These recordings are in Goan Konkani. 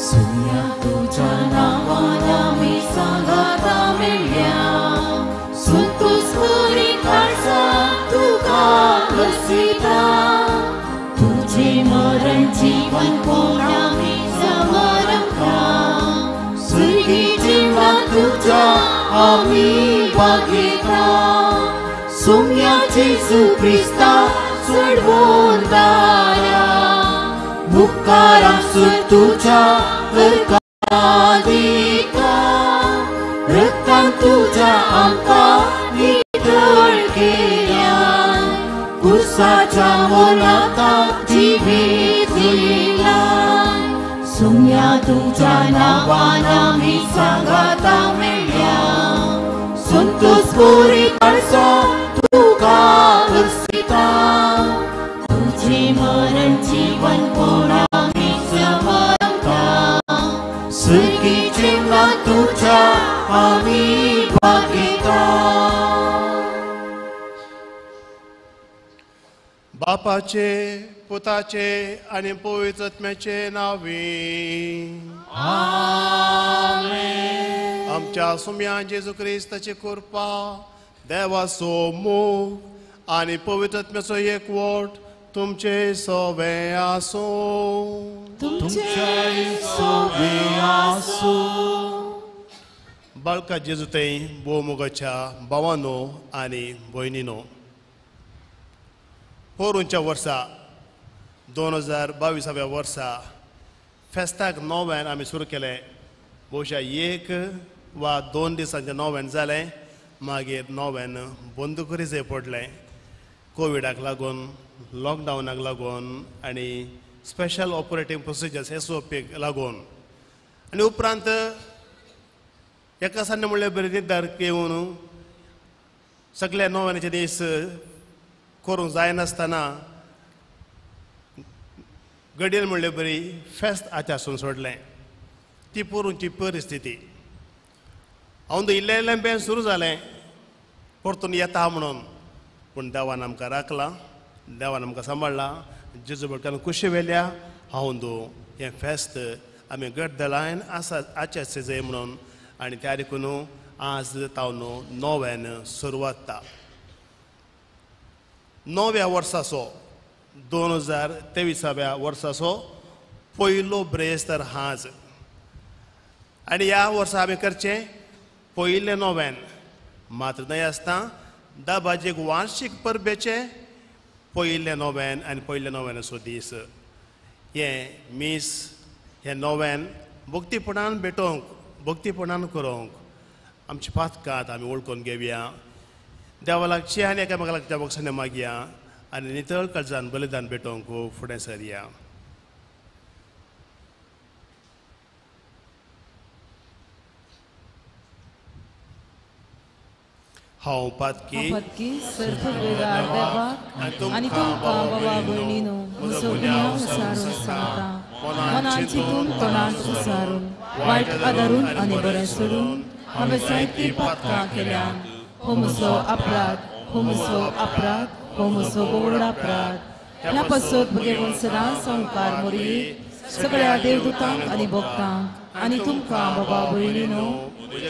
सुम्या तुज्या नांवान आमी सांगाता मेळ्ळ्या, संतोष करी काळजा तुका वसिता. तुजें मरण जीवन कोण आमी समारंभा, सुर्गी जिवा तुज्या आमी वागयता. सुम्या जेजू क्रिस्ता चडवून दारा, मुखार आसूं तुज्या अर्कादिका. रक्तान तुज्या आमकां नितळ केल्या, कुसाच्या मोलाका जिवीत दिलां. सुम्या तुज्या नांवान आमी सांगाता मेळ्ळ्या, संतोष करी काळजा तुका वसिता. तुजें मरण जीवन कोण आमी समारंभा, सुर्गी जिवना तुज्या आमी भागयता. बापाचे, पुताचे आनी पवित्र आत्म्याचे नांवी आमेन. आमच्या सुम्या जेजू क्रिस्ताची कृपा, देवाचो मोग आनी पवित्र आत्म्याचो एकवट तुमचे सवे आसूं. तुमचे सवे आसूं. बाळका जेजू थंय भोवमोगाच्या भावानो आनी भयणीनो, पोरूंच्या वर्सा 2022व्या वर्सा फेस्ताक नव्यान आमी सुरू केलें. बहुशा 1 वा 2 दिसांचें नव्यान जालें, मागीर नव्यान बंद करी जाय पडलें कोविडाक लागून, लॉकडावनाक लागून आनी स्पेशल ऑपरेटींग प्रोसिजर्स SOP लागून. आनी उपरांत एका सान्ने म्हणल्यार बरें निर्धार घेवन सगल्या नव्यानाचे दीस करूंक जायनासतना घडयेन म्हणले बरी फेस्त आचासून सोडलें. ती पोरूंची परिस्थिती. हांव इल्लें इल्लें बेन सुरू जालें परतून येता म्हणून, पूण देवान आमकां राखलां, देवान आमकां सांबाळ्ळां. जेजू भटकान खुशी वेल्या हांव हें फेस्त आमी घट दलायन आसा आचारचें जाय म्हणून. आनी त्या देखून आज तावन नव्यान सुरवात. नव्या वर्साचो 2023व्या वर्साचो पयलो ब्रेस्तार हाज. आनी ह्या वर्सा आमी करचें पयलें नव्यान मात्र न्हय आसता दाबाजेक वार्षीक परबेचें पयलें नव्यान आनी पयलें नव्यानाचो दीस. हें मीस हें नव्यान भक्तीपणान भेटोवंक, भक्तीपणान करूंक आमची पातकात आमी वळखून घेवया. देवा लागची आनी एकामेका लागच्या बक्षांनी मागया आनी नितळ काळजान बलिदान भेटोवंक फुडें सरया. हांव पातकी सर्ववेदार देवाक आनी तुमकां बाबा भयणीनो म्हजो गुन्यांव विचारून सांगता. मनान चिंतून, तोंडान उचारून, वायट आदारून आनी बरें सोडून हांवें जायतीं पातकां केल्यान. हो म्हजो अपराध, हो म्हजो अपराध, हो म्हजो व्हड अपराध. ह्या पासत भगेवन सदां संवकार मोरी सगळ्या देवदूतांक आनी भक्तांक आनी तुमकां बाबा भयणीनो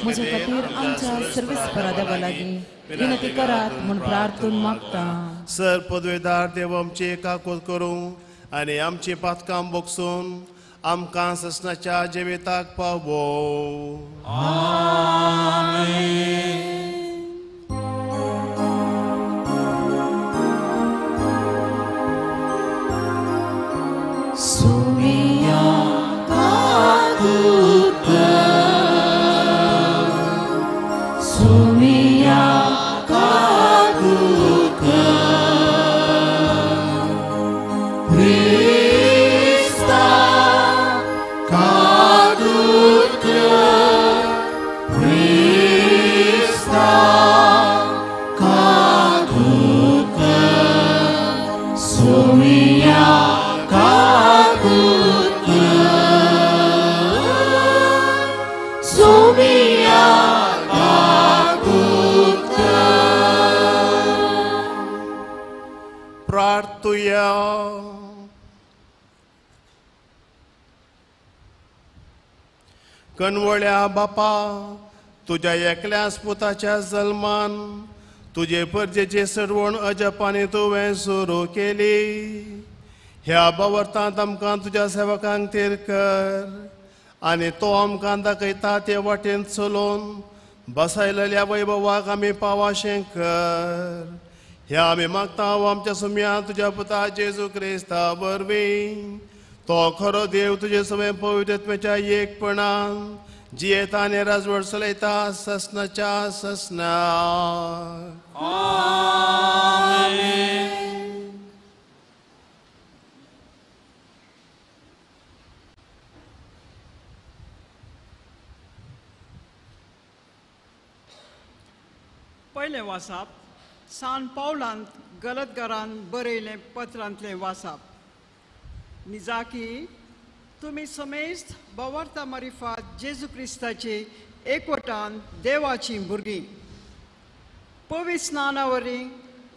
म्हज्या खातीर आमच्या सर्वेस्परा देवा लागीं विनंती करात म्हूण प्रार्थून मागता. सर पदवेदार देव आमची काकूत करूं आनी आमची पातकां बोगसून आमकां ससनाच्या जिविताक पावो. आमेन. सुमिया काकुत, सुमिया काकुत, क्रिस्ता काकुत, क्रिस्ता काकुत, सुमिया काकुत, सुमिया काकुत. प्रार्थुया. कणवळ्या बापा तुज्या एकल्याच पुताच्या जल्मान तुजे परजेचे सरवण अजपानी तुवें सुरू केली. ह्या बावर्तांत आमकां तुज्या सेवकांक थीर कर आनी तो आमकां दाखयता ते वाटेन चलोवन बसायलेल्या वैभवाक आमी पावाशें कर. ह्या आमी मागता आमच्या सुम्या तुज्या पुता जेजू क्रिस्ता वरवीं. तो खरो देव तुजे सगळें पवित्रत्वाच्या एकपणान जियेता आनी राजवट चलयता ससनाच्या ससना. आमेन. पयलें वासाप सान पावलांत गलतगारान बरयलें पत्रांतलें वासाप. निजाकी तुमी समेस्त बवार्ता मारिफात जेजू क्रिस्ताचे एकवटान देवाचीं भुरगीं. पवित्र स्नाना वरवीं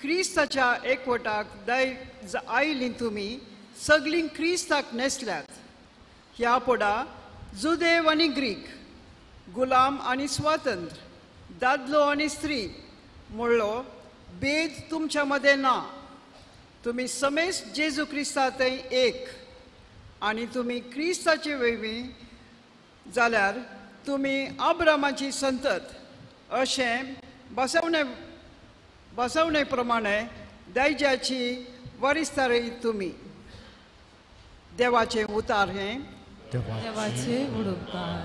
क्रिस्ताच्या एकवटाक दाय आयलीं तुमी सगळीं क्रिस्ताक न्हेसल्यात. ह्या पोडा जुदेव आनी ग्रीक, गुलाम आनी स्वातंत्र्य, दादलो आनी स्त्री म्हणलो भेद तुमच्या मदें ना. तुमी समेस्त जेजू क्रिस्तांतय एक आनी तुमी क्रिस्ताचे वरवीं जाल्यार तुमी अब्रामाची संतत अशें बसवणे प्रमाणे दायजाची वरिस्तारय तुमी. देवाचें उतार हें. देवाचे उडोवकार.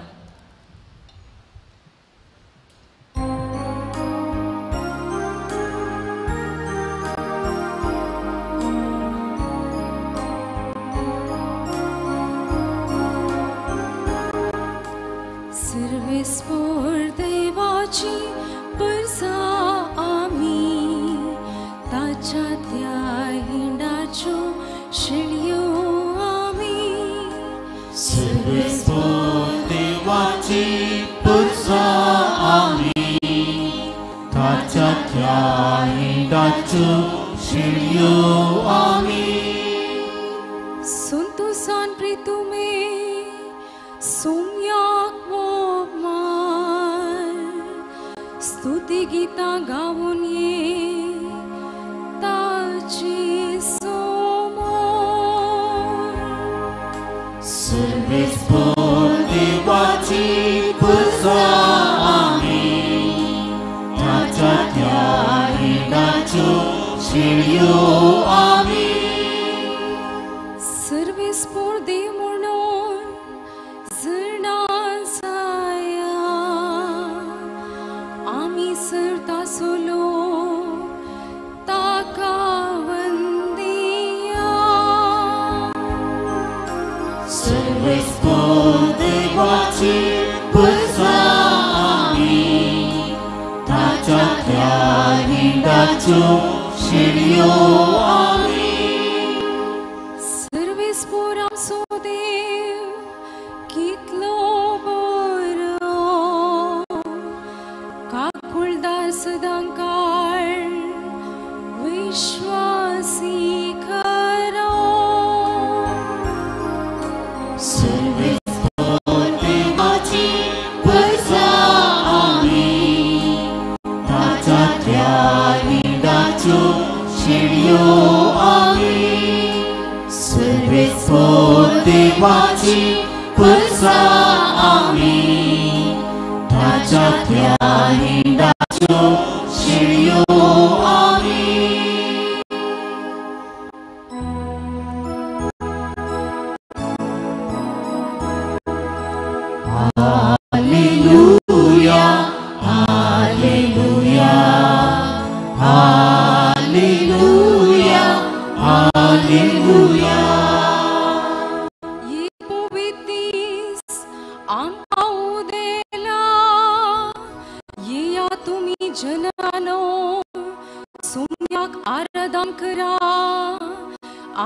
सर्वेस्पोर देवाची परसा आमी ताच्या त्या हिंडाच्यो शेळयो आमी. सर्वेस्पोर देवाची परसा आमी ताच्या त्या हिंडाच्यो शेळयो आमी. संतोसान प्रितुमे सोम्याक स्तुती गीतां गावन ये ताची समोर. सर्वेस्पोर देवाची पुजा आमी ताच्या त्या हिंडाच्यो शेळयो आमी. सर्वेस्पोर देव म्हणून जणा जाया आमी सरता सोलो ताका वंदिया. सर्वेस्पोर देवाची पुजा आमी ताच्या त्या हिंडाच्यो शेळयो आमी. सर्वेस्पोर आमचो देव कितलो बरो काकुळदार सदांकाळ विश्वासी खरो. सर्वेस्पोर देवाची पुजा आमी ताच्या त्या हिंडाच्यो शेळयो आमी. सर्वेस्पोर देवाची पुजा आमी ताच्या त्या हिंडाच्यो शेळयो आमी. Hallelujah, hallelujah, hallelujah, hallelujah. ये पवितीस आमकां उदेला येया तुमी जनानो सोम्याक आराधन करा.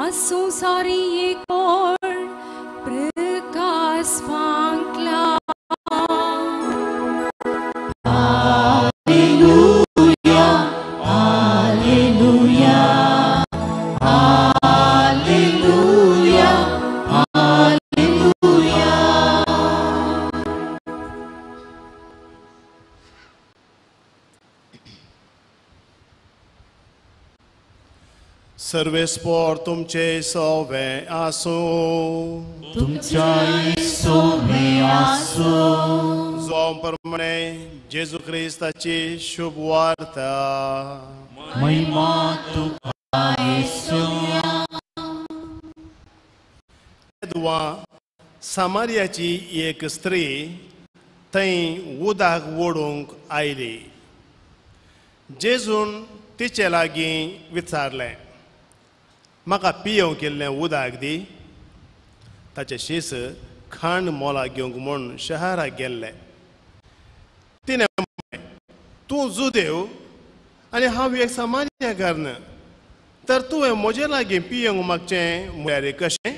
आज संवसारी एकोण Prakash फांकला. Hallelujah, hallelujah, hallelujah, hallelujah. सर्वेस्पोर तुमचे सोवे आसूं, तुमच्याय सोवे आसूं. जो प्रमाणे जेजू क्रिस्ताची शुभ वार्ता. महिमा तुका येसुया. तेदवा सामारियाची एक स्त्री थंय उदक ओडूंक आयली. जेजून तिचे लागीं विचारलें, म्हाका पियोवंक इल्लें उदक दी. ताचे शीस खाण मोला घेवंक म्हूण शहराक गेल्ले. तिणें म्हणलें, तूं जुदेव आनी हांव एक सामान्यकान्न, तर तुवें म्हजे लागीं पियोवंक मागचें म्हळ्यार कशें?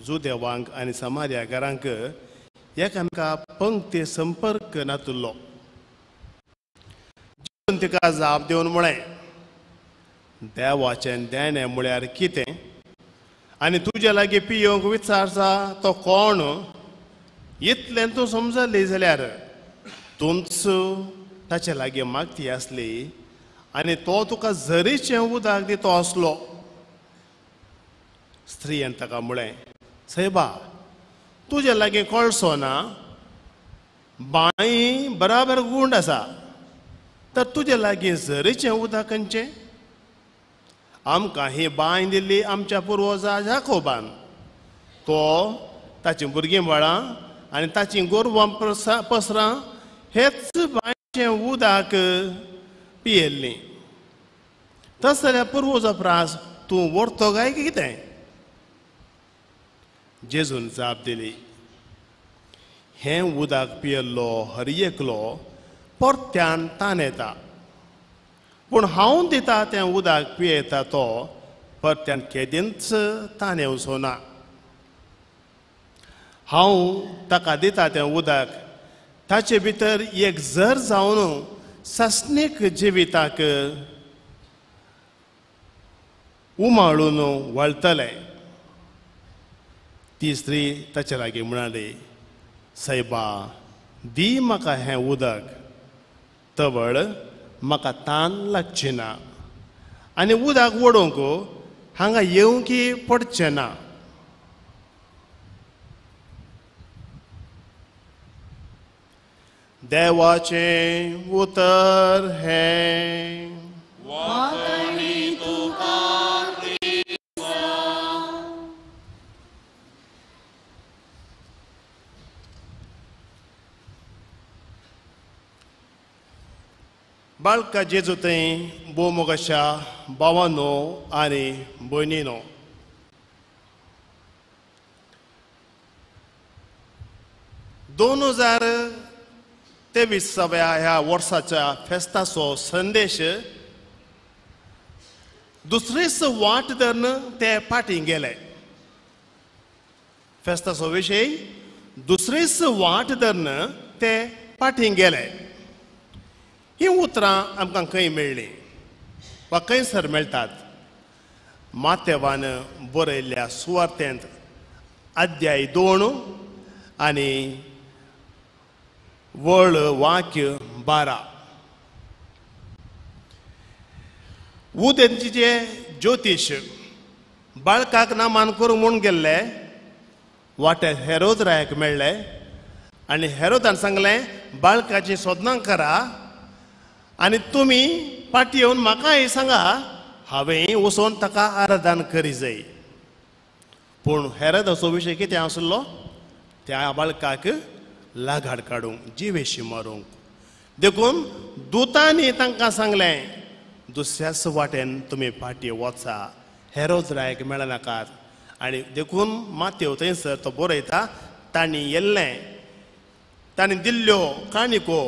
जुदेवांक आनी समार्याकारांक एकामेका पंक्ती संपर्क नातुल्लो. जेजून तिका जाप दिवन म्हळें, देवाचें देणें म्हळ्यार कितें आनी तुजे लागीं पियोवंक विचारता तो कोण, इतलें तूं समजली जाल्यार तूंच ताचे लागीं मागती आसली आनी तो तुका झरीचें उदक दितो आसलो. स्त्रियेन ताका म्हळें, सायबा, तुजे लागीं कळसो ना, बांय बराबर गुंड आसा, तर तुजे लागीं झरीचें उदक खंयचें? आमकां ही बांय दिल्ली आमच्या पुर्वजा जाकोबान. तो ताचीं भुरगीं बाळां आनी ताचीं गोरवां पसरां हेच बांयचें उदक पियेल्लीं. तस जाल्यार पुर्वजा प्रास तूं व्हरतो काय कितें? जेजून जाप दिली, हें उदक पियेल्लो हर एकलो परत्यान ताण येता, पूण हांव दिता तें उदक पियेता तो परत्यान केदींच ताण येवचो ना. हांव ताका दिता तें उदक ताचे भितर एक झर जावन सासणीक जिविताक उमाळून वळटलें. ती स्त्री ताचे लागीं म्हणाली, सायबा, दी म्हाका हें उदक, तवळ म्हाका तान लागची ना आनी उदक ओडूंक हांगा येवंकी पडचें ना. देवाचें उतर हें. बाळका जेजू थंय भोवमोगाच्या भावानो आनी भयणीनो, दोन हजार तेविसाव्या ह्या वर्साच्या फेस्ताचो संदेश दुसरीच वाट धरून ते फाटीं गेले. फेस्ताचो विशय दुसरीच वाट धरून ते फाटीं गेले. ही उतरां आमकां खंय मेळ्ळीं वा खंयसर मेळटात? मातेवान बरयल्ल्या सुवार्तेंत अध्याय 2 आनी वळ वाक्य 12. उदेंतीचे ज्योतिश बाळकाक नामान करूंक म्हूण गेल्ले वाटे हेरोद रायाक मेळ्ळे आनी हेरोदान सांगलें, बाळकाची सोदनां करा आनी तुमी फाटीं येवन म्हाकाय सांगा, हांवें वचोन ताका आराधन करी जाय. पूण हेरोदाचो विशय कितें आसलो? त्या बाळकाक लागाड काडूंक, जिवेशी मारूंक. देखून दुतांनी तांकां सांगलें, दुसऱ्याच वाटेन तुमी फाटीं वचा, हेरोद रायाक मेळनाकात. आनी देखून मातेव थंयसर तो बरयता, तांणी येल्लें, तांणी दिल्ल्यो काणिको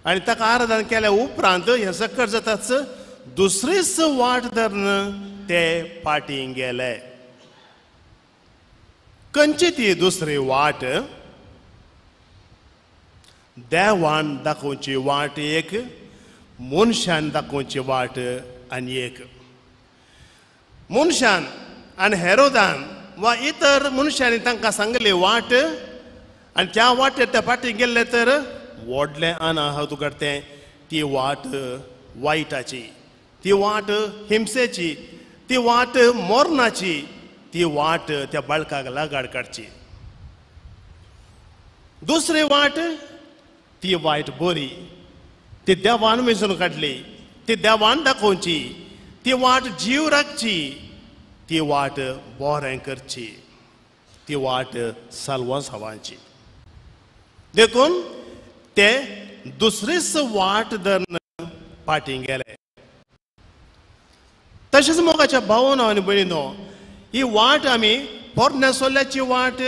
आनी ताका आराधन केल्या उपरांत हें सकट जाताच दुसरीच वाट धरून ते फाटीं गेले. खंयची ती दुसरी वाट? देवान दाखोवची वाट एक, मनशान दाखोवची वाट आनी एक. मनशान आनी हेरोदान वा इतर मनशांनी तांकां सांगली वाट आनी त्या वाटेर ते फाटीं गेल्ले तर व्हडलें अनाहत घडतें. ती वाट वायटाची, ती वाट हिंसेची, ती वाट मरणाची, ती वाट त्या बाळकाक लागाड काडची. दुसरी वाट ती वायट बरी, ती देवान वेंचून काडली, ती देवान दाखोवची, ती वाट जीव राखची, ती वाट बरें करची, ती वाट साल्वांसावांची. देखून ते दुसरीच वाट धरून फाटीं गेले. तशेंच मोगाच्या भावनो आनी भयणीनो, ही वाट आमी पोरण्या सोल्याची वाट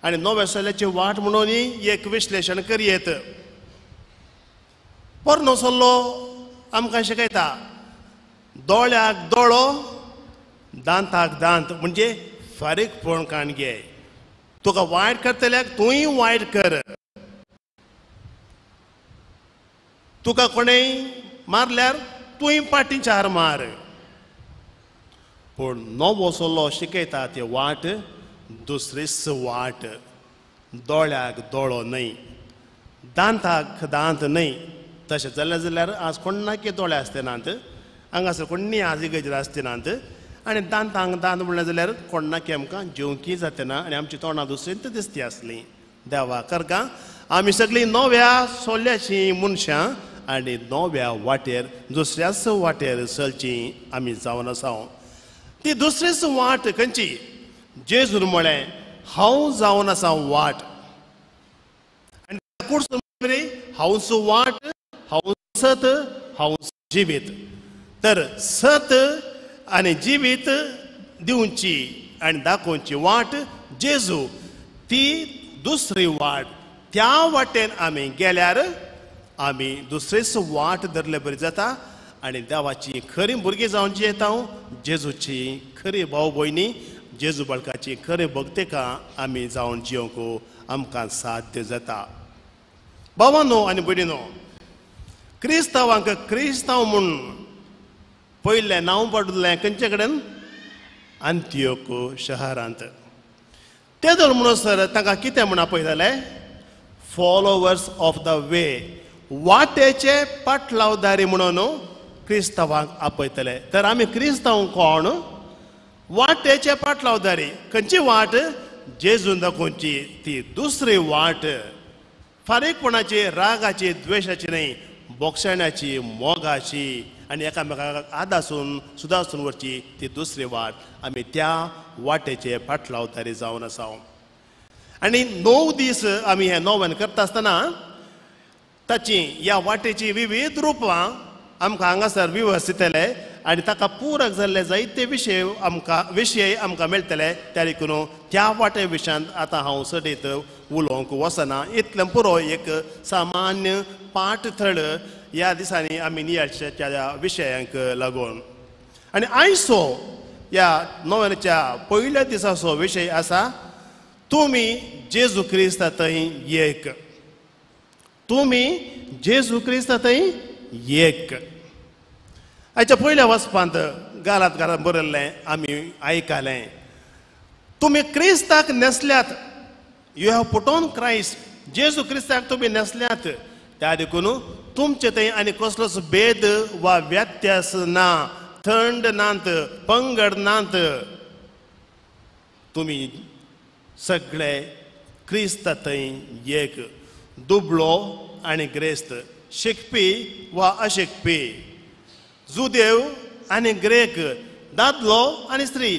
आनी नव्या सोल्याची वाट म्हणून एक विश्लेशण करयेत. पोरनो सल्लो आमकां शिकयता दोळ्याक दोळो दांताक दांत, म्हणजे फारीकपण काण घे. तुका वायट करतल्याक तूंय वायट कर, तुका कोणेय मारल्यार तूंय पाटी चार मार. पूण नवो सल्लो शिकयता ती वाट दुसरीच वाट, दोळ्याक दोळो न्हय, दांताक दांत न्हय. तशें जालें जाल्यार आज कोणाकी दोळे आसते नात, हांगासर कोण्णी आज गजर आसते नात, आनी दांतांक दांत म्हणलें जाल्यार कोणाकी आमकां जेवंकी जाते ना आनी आमची तोंडां दुसरींत दिसती आसली. देवा करका आमी सगळीं नव्या सोल्याचीं मनशां आनी नव्या वाटेर दुसऱ्याच वाटेर चलचीं आमी जावन आसा. ती दुसरीच वाट खंयची? जेजून म्हळें हांव जावन आसा वाट, आनी कुडसून हांवच वाट, हांव सत, हांव जिवीत. तर सत आनी जिवीत दिवची आनी दाखोवची वाट जेजू, ती दुसरी वाट. त्या वाटेन आमी गेल्यार आमी दुसरीच वाट धरले बरी जाता आनी देवाची खरी भुरगीं जावन जियेता. जेजूची खरी भाव भयणी, जेजू बाळकाची खरी भक्तिकां आमी जावन जियोंक आमकां साध्य जाता. भावानो आनी भयणीनो, क्रिस्तांवांक क्रिस्तांव म्हूण पयलें नांव पडलें खंयचे कडेन? आंतियोक शहरांत. ते दर म्हणसर तांकां कितें म्हूण आपयताले? फॉलोवर्स ऑफ the वे, वाटेचे पाटलावदारी म्हणून क्रिस्तांवांक आपयतले. तर आमी क्रिस्तांव कोण? वाटेचे पाटलावदारी. खंयची वाट? जेजून दाखोवची ती दुसरी वाट, फारीकपणाची, रागाची, द्वेशाची न्हय, बोगसण्याची, मोगाची आनी एकामेकाक आदासून सुदासून व्हरची ती दुसरी वाट. आमी त्या वाटेचे पाटलावदारी जावन आसा. आनी 9 दीस आमी हें नोवेन करता आसतना ताची ह्या वाटेची विविध रुपां आमकां हांगासर विवसितले आनी ताका पूरक जाल्ले जायते विशय आमकां मेळटले. त्या देखून त्या वाटे विशयांत आतां हांव सडीत उलोवंक वचना. इतलें पुरो एक सामान्य पाठ थळ ह्या दिसांनी आमी नियाळच्या त्या विशयांक लागून. आनी आयचो ह्या नोवेनाच्या पयल्या दिसाचो विशय आसा, तुमी जेजू क्रिस्ता थंय एक. तुमी जेजू क्रिस्ता थंय एक. आयच्या पयल्या वचपांत गालात गालात बरयल्लें आमी आयकलें, तुमी क्रिस्ताक न्हेसल्यात. You have put on Christ. जेजू क्रिस्ताक तुमी न्हेसल्यात. त्या देखून तुमचे थंय आनी कसलोच भेद वा व्यत्यास ना, थंड नात, पंगड नात. तुमी सगळे क्रिस्ता थंय एक. दुबळो आनी ग्रेस्त, शिकपी वा अशिकपी, जुदेव आनी ग्रेक, दादलो आनी स्त्री,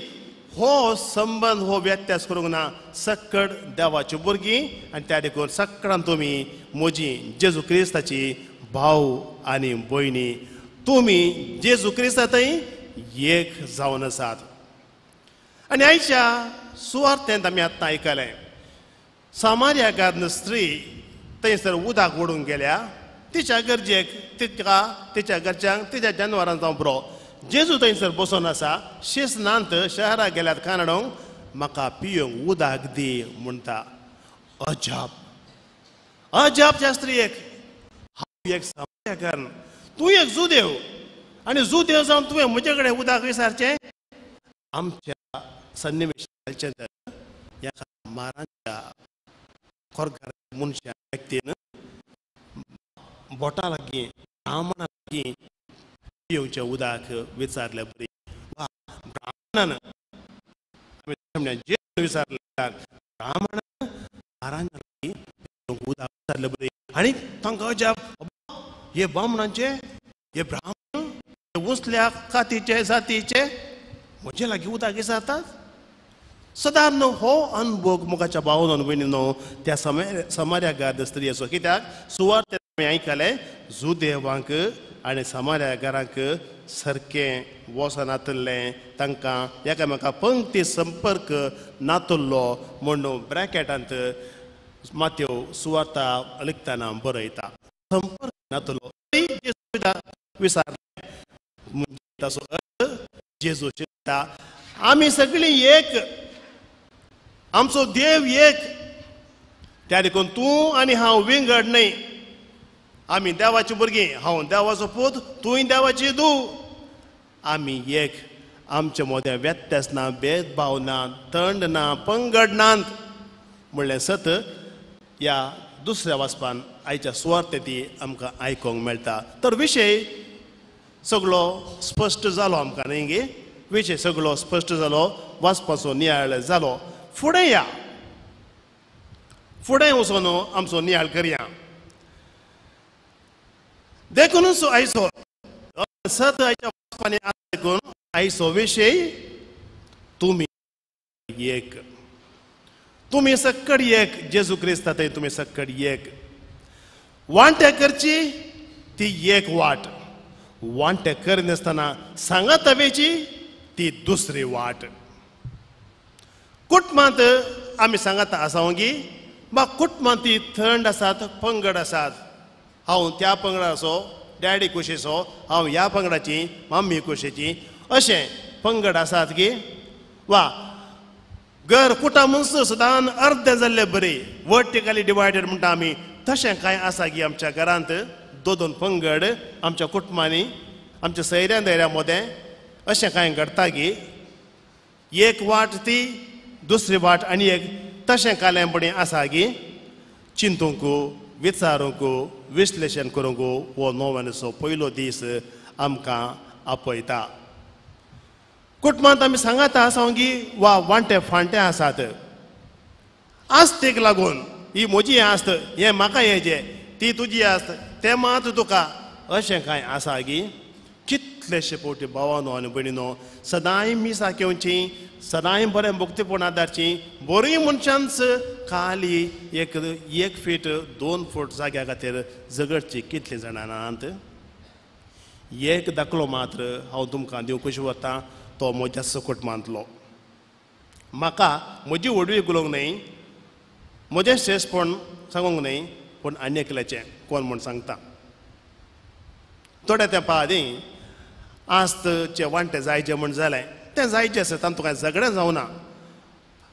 हो संबंद हो व्यत्यास करूंक ना. सक्कड देवाची भुरगीं आनी त्या देखून सक्कडान तुमी म्हजी जेजू क्रिस्ताची भाव आनी भयणी. तुमी जेजू क्रिस्ता थंय एक जावन आसात. आनी आयच्या सुवार्थेंत आमी आतां आयकलें, सामार्यागान स्त्री थंयसर उदक ओडूंक गेल्या. तिच्या गरजेक, तिका, तिच्या घरच्यांक, तिच्या जनवरांक जावं पुरो. जेजू थंयसर बसून आसा. शिस्नांत शहराक गेल्यात कानडोंक, म्हाका पियोंक उदक दी म्हणटा. अजाप, अजाप त्या स्त्रियेक. हांव एक सामार्याकार, तूं एक जुदेव, आनी जुदेव जावन तुवें म्हजे कडेन उदक विचारचें? आमच्या सन्निवेश घालचें तर ह्या मारांच्या खोरगार मनशा व्यक्तीन बोटा लागीं, ब्राह्मणा लागीं पिवचें उदक विचारलें बरी वा ब्राह्मणान आमी जेजू विचारलें ब्राह्मणान बारांच्या लागीं उदक विचारलें बरी आनी तांकां अजाप, हे बामणांचे हे ब्राह्मण हे उंचल्या कातीचे जातीचे म्हजे लागीं उदक विचारतात. सदां हो अनभोग मुखाच्या भावन भयणीनो त्या समार्या स्त्रियेचो, कित्याक सुवार्थ आमी आयकलें जुदेवांक आनी समार्या घरांक सारकें वचनातलें, तांकां एकामेका पंक्ती संपर्क नातुल्लो म्हणून ब्रॅकेटांत मात्यो सुवार्ता लिखतना बरयता संपर्क नातुल्लो. विचारलें म्हणजे ताचो अर्थ जेजू शिकता आमी सगळीं एक, आमचो देव एक, त्या देखून तूं आनी हांव विंगड न्हय, आमी देवाची भुरगीं, हांव देवाचो पूत, तूंय देवाची धूव, आमी एक, आमचे मदें व्यत्यास ना, भेदभाव ना, थंड ना, पंगड नात म्हणलें सत ह्या दुसऱ्या वाचपान आयच्या सुवार्ते ती आमकां आयकूंक मेळटा. तर विशय सगळो स्पश्ट जालो आमकां न्ही गे, विशय सगळो स्पश्ट जालो, वाचपाचो नियाळ जालो. फुडें या, फुडें वचून आमचो नियाळ करया. देखूनच आयचो सत आयच्या वाचपांनी देखून आयचो विशय तुमी एक, तुमी सक्कड एक, जेजू क्रिस्ता थंय तुमी सक्कड एक. वांटे करची ती एक वाट, वांटे करिनासतना सांगात वेची ती दुसरी वाट. कुटुंबांत आमी सांगात आसा गी बा कुटुंबांत ती थंड आसात, पंगड आसात, हांव त्या पंगडाचो, डॅडी कुशीचो, हांव ह्या पंगडाची, मम्मी कुशीची, अशें पंगड आसात की वा घर कुटुंब सदां अर्दें जाल्ले बरी वर्टिकली डिवायडेड म्हणटा आमी, तशें कांय आसा की आमच्या घरांत दोन दोन पंगड आमच्या कुटुंबांनी आमच्या सैऱ्या धैर्या मदें अशें कांय घडटा की एक वाट ती दुसरी वाट आनी एक, तशें कालेंपणी आसा की चिंतूंक विचारूंक विश्लेशण करूंक हो नोव्याचो पयलो दीस आमकां आपयता. कुटुंबांत आमी सांगात आसा की वा वांटे फांटे आसात, आस्तेक लागून ही म्हजी आस्त, हें म्हाका हेजें, ती तुजी आस्त, तें मात तुका, अशें कांय आसा की कितलेशे फावटी भावानो आनी भयणीनो सदांय मिसां घेवची, सदांय बरें भक्तीपण आदारची, बरीं मनशांच खाली एक एक फीट 2 फूट जाग्या खातीर झगडची कितलीं जाणां नात. एक दाखलो मात्र हांव तुमकां दिवंक कशी वता तो म्हज्या कुटुंबांतलो. म्हाका म्हजी व्हडवी उलोवंक न्हय, म्हजें श्रेश्ठपण सांगूंक न्हय, पूण आनी एकल्याचें कोण म्हूण सांगता. थोड्या तेंपा आदीं आस्तचे वांटे जायचे म्हूण जालें, तें जायचें आसा, तातूंत कांय झगडें जावना,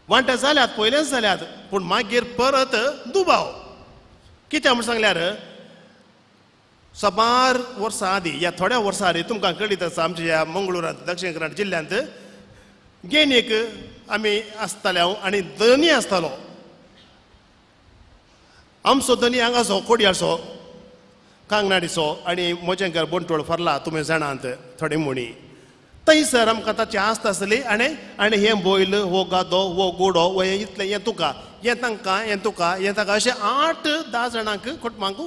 वांटे जाल्यात पयलेंच जाल्यात, पूण मागीर परत दुबाव. कित्याक म्हूण सांगल्यार साबार वर्सां आदीं ह्या थोड्या वर्सां आदीं तुमकां कळीत आसा आमच्या ह्या मंगळुरांत दक्षिण कन्नड जिल्ल्यांत गेनीक आमी आसताले हांव आनी धनी आसतालो. आमचो धनी हांगाचो कोडयाचो कांगनाडीचो आनी म्हजें घर बंटोळ फरला तुमी जाणात थोडी म्हणी. थंयसर आमकां ताची आस्त आसली आनी आनी हें बैल हो गादो हो गोडो हो हें इतलें हें तुका हें तांकां हें तुका हें तांकां अशें 8-10 जाणांक कुटुंबांक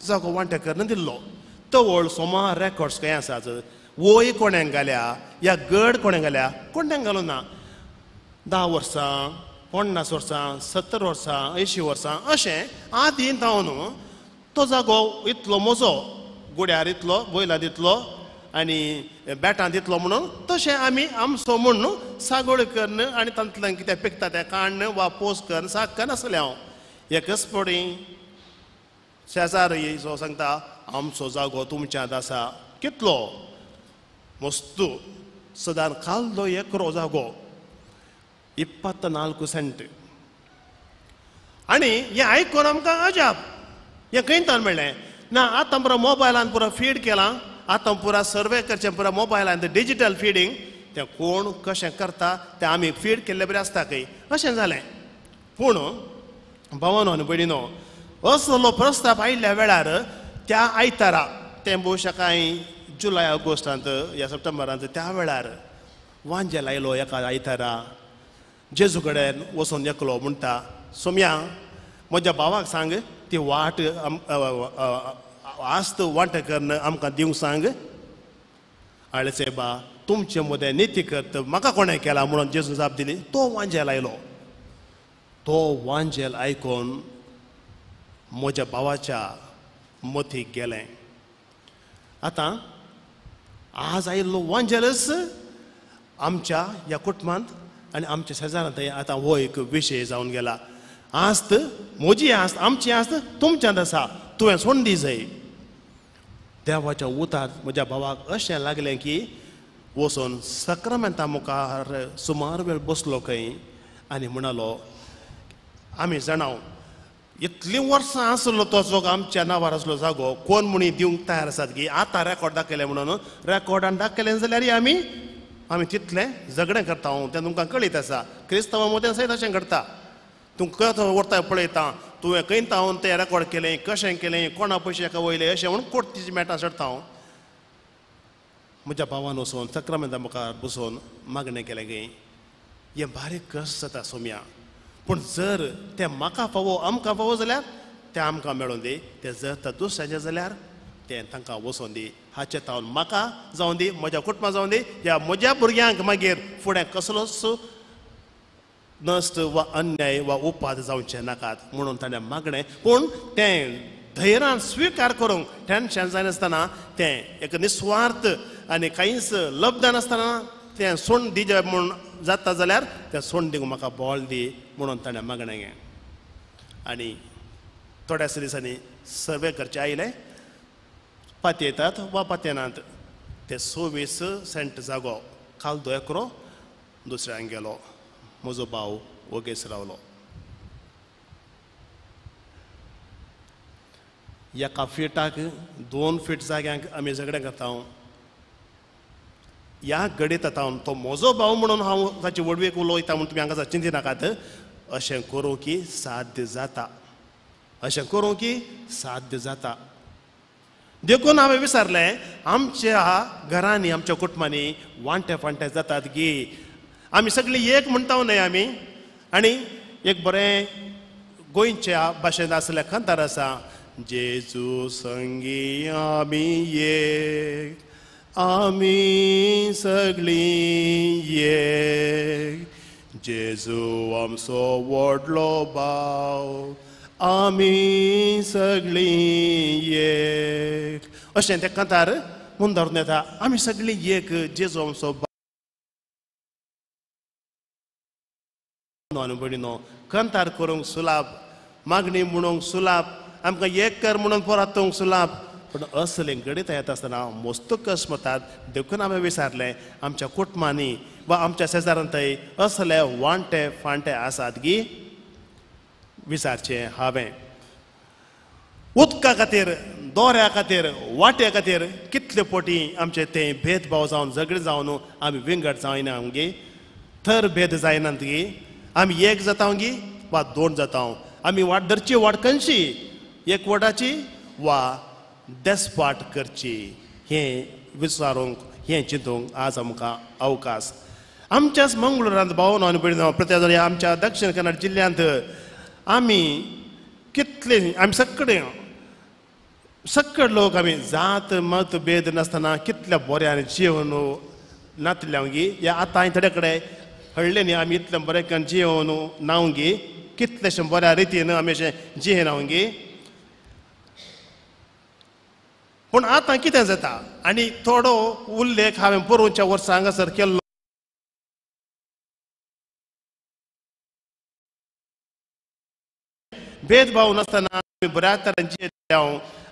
जागो वांटे करून दिल्लो. तवळ सोमार रेकॉर्ड्स खंय आसात, वय कोणें घाल्या या गड कोणें घाल्या, कोणें घालूं ना. 10 वर्सां 50 वर्सां 70 वर्सां 80 वर्सां अशें आदीं जावन तो जागो इतलो म्हजो, गुड्यार इतलो, बैलां दितलो आनी बेटां दितलो म्हणून तशें आमी आमचो म्हूण सागोळ करून आनी तातूंतल्यान कितें पिकता तें काण्ण वा पोस करून साक करून आसलें हांव. एकच फावटी शेजारी जो सांगता आमचो जागो तुमच्यांत आसा, कितलो मस्तू सदां खाल्लो एकरो जागो 24 सेंट. आनी हें आयकून आमकां अजाप, हें खंय तान मेळ्ळें ना. आतां पुरा मोबायलान पुरा फीड केलां, आतां पुरा सर्वे करचें पुरा मोबायलान डिजीटल फिडींग, तें कोण कशें करता तें आमी फीड केल्ले बरें आसता खंय अशें जालें. पूण भावानो आनी भयणीनो असलो प्रस्ताव आयिल्ल्या वेळार त्या आयतारा तें भोवशा कांय जुलय ऑगस्टांत या सप्टेंबरांत त्या वेळार वांजेल आयलो एका आयतारा जेजू कडेन वचून एकलो म्हणटा, सोम्या म्हज्या भावाक सांग ती वाट आस्त वांट करून आमकां दिवंक सांग. आळसेबा तुमचे मदें निती करत म्हाका कोणें केला म्हणून जेजू जाप दिली. तो वांजेल आयलो. तो वांजेल आयकून म्हज्या भावाच्या मतीक गेलें, आतां आज आयिल्लो वांजेलच आमच्या ह्या कुटुंबांत आनी आमच्या शेजारांत आतां हो एक विशय जावन गेला. आस्त म्हजी आस्त आमची आस्त तुमच्यांत आसा, तुवें सोडून दी जाय. देवाच्या उतार म्हज्या भावाक अशें लागलें की वचून सक्रामेंता मुखार सुमार वेळ बसलो खंय आनी म्हणालो, आमी जाणाव इतलीं वर्सां आसलो तो जागो आमच्या नांवार आसलो जागो कोण म्हणी दिवंक तयार आसात की आतां रेकॉर्ड दाखयलें म्हणून रेकॉर्डान दाखयलें जाल्यार आमी आमी तितलें झगडें करता. तें तुमकां कळीत आसा, क्रिस्तांवां मदें सयत अशें घडटा. तूं खंय व्हरता पळयता, तुवें खंय तावन तें रेकॉर्ड केलें, कशें केलें, कोणा पयशे वयले अशें म्हणून कोर्तीची मेटां चडटा. हांव म्हज्या भावान वचून सक्रामेंता मुखार बसून मागणें केलें गे, हें बारीक कश्ट जाता सोम्या, पूण जर तें म्हाका फावो आमकां फावो जाल्यार तें आमकां मेळोन दी, तें जर तर दुसऱ्याचें जाल्यार तें तांकां वचोन दी. हाचें तावन म्हाका जावन दी, म्हज्या कुटुंबा जावन दी, ह्या म्हज्या भुरग्यांक मागीर फुडें कसलोच नश्ट वा अन्याय वा उपाद जावचें नाकात म्हणून ताणें मागणें. पूण तें धैर्यान स्विकार करूंक टेन्शन जायनासतना तें एक निस्वार्थ आनी कांयच लब्ध नासतना तें सोंड दिजे म्हूण जाता जाल्यार तें सोंड दिवंक म्हाका बळ दी म्हणून ताणें मागणें. आनी थोड्याच दिसांनी सर्वे करचे आयले, पातयेतात वा पातयेनात ते 26 सेंट जागो कालदो एकरो दुसऱ्यान गेलो. म्हजो भाव वोगेच रावलो. एका फिटाक 2 फीट जाग्यांक आमी झगडें करता. ह्या घडीत आतां तो म्हजो भाव म्हणून हांव ताची व्हडवीक उलयता म्हूण तुमी हांगा चिंती नाकात. अशें करूं की साध्य जाता, अशें करूं की साध्य जाता. देखून हांवें विचारलें, आमच्या घरांनी आमच्या कुटुंबांनी वांटे फांटे जातात की आमी सगळीं एक म्हणटा न्हय आमी. आनी एक बरें गोंयच्या भाशेंत आसलें कांतार आसा, जेजू संगी आमी एक, आमी सगळीं एक, जेजू आमचो व्हडलो भाव, आमी सगळीं एक. अशें तें कांतार मुंदारून येता, आमी सगळीं एक, जेजू आमचो भाव. भयणीनो, कांतार करूंक सुलाभ, मागणी म्हणूंक सुलाभ, आमकां एक कर म्हणून पोरातूंक सुलाभ, पूण असलें घडीत येता आसतना मस्त कश्ट मतात. देखून हांवें विचारलें, आमच्या कुटुंबांनी वा आमच्या शेजारांतय असले वांटे फांटे आसात की विचारचें हांवें. उदका खातीर, दोऱ्या खातीर, वाट्या खातीर कितले पोटी आमचे ते भेदभाव जावन झगडे जावन आमी विंगड जायना आमगे, थर भेद जायनात गी, आमी एक जाता गी वा दोन जाता. आमी वाट धरची, वाट खंयची, एक वटाची वा देसपाट करची, हें विचारूंक हें चिंतूंक आज आमकां अवकाश. आमच्याच मंगळुरांत भाव आनी भयणीनो, प्रत्ये आमच्या दक्षिण कन्नड जिल्ल्यांत आमी कितले, आमी सगळे सगळे लोक आमी जात मत भेद नासतना कितल्या बऱ्यान जिवन नातल्या गी, या आतां थोडे कडेन हळ्ळे न्ही आमी इतलें बरें करून जिवन नाव गी, कितलेशें बऱ्या रितीन आमी अशें जियेना गी. पूण आतां कितें जाता, आनी थोडो उल्लेख हांवें पोरूंच्या वर्सा हांगासर केल्लो. भेदभाव नासतना आमी बऱ्या तरेन जियेले.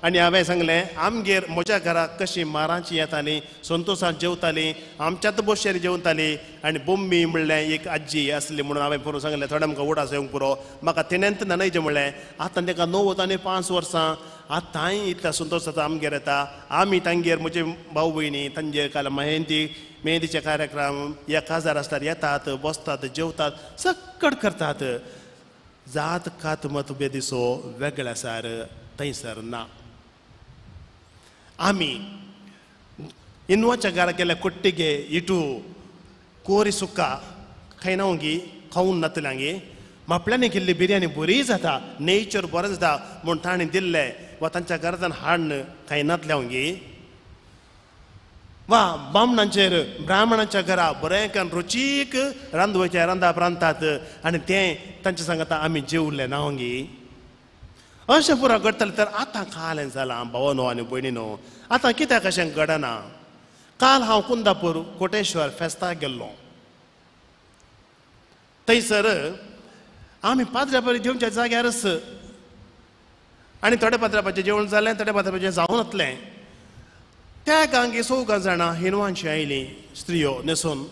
आनी हांवें सांगलें, आमगेर म्हज्या घराक कशी मारांची येताली, संतोशान जेवताली, आमच्याच बशेर जेवताली. आनी बोम्मी म्हणलें एक आजी आसली म्हणून हांवें पोरून सांगलें, थोडें आमकां उडास येवंक पुरो, म्हाका तिणेंत न्हयचें म्हणलें. आतां ताका 9 आनी 5 वर्सां, आतांय इतल्या संतोश आमगेर येता. आमी तांगेर म्हजे भाव भयणी तांचे काल मेहंदीचे कार्यक्रम या काजार आसल्यार येतात, बसतात, जेवतात, सगळें करतात. जात कात मतभेदीचो वेगळे आसार थंयसर ना. आमी इनवाच्या घरा केल्या कोट्टिगे इटू कोरी सुक्का खायना गी खावन नातल्यांगी मापल्यांनी केल्ली बिरयानी बरी जाता नेचर बरें जाता म्हूण ताणें दिल्लें वा तांच्या घरांतल्यान हाडून खायनातल्या गी वा बामणांचेर ब्राह्मणांच्या घरा बरें करून रुचीक रांदवच्या रांदाप रांदतात आनी तें तांचे सांगता आमी जेवले ना गी अशें पुरो घडटलें तर आतां कालें जालां भावानो आनी भयणीनो आतां कित्याक अशें घडना. काल हांव कुंदापूर कोटेश्वर फेस्ताक गेल्लो थंयसर आमी पाद्र्यापारी जेवच्या जाग्यारच आनी थोड्या पाद्र्यापाचें जेवण जालें थोड्या पाद्र्यापाचें जावं नातलें. त्या गांगी चौगां जाणां हिनवांची आयलीं स्त्रियो न्हेसून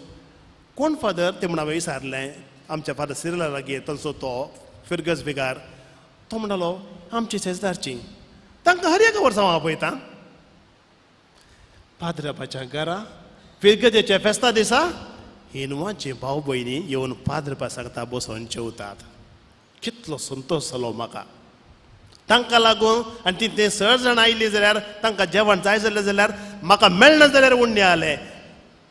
कोण फादर ते म्हण हांवें विचारलें आमच्या फादर सिरिला लागीं तांचो तो फिरगज बिगार तो म्हणटालो आमची शेजदारची तांकां हर एका वर्सा हांव आपयता पाद्रपाच्या घरा फिरगजेच्या फेस्ता दिसा हिनवांची भाव भयणी येवन पाद्रपा सांगता बसोन जेवतात. कितलो संतोश जालो म्हाका तांकां लागून. आनी ती ते सर जाणां आयलीं जाल्यार तांकां जेवण जाय जालें जाल्यार म्हाका मेळना जाल्यार उण्णें आलें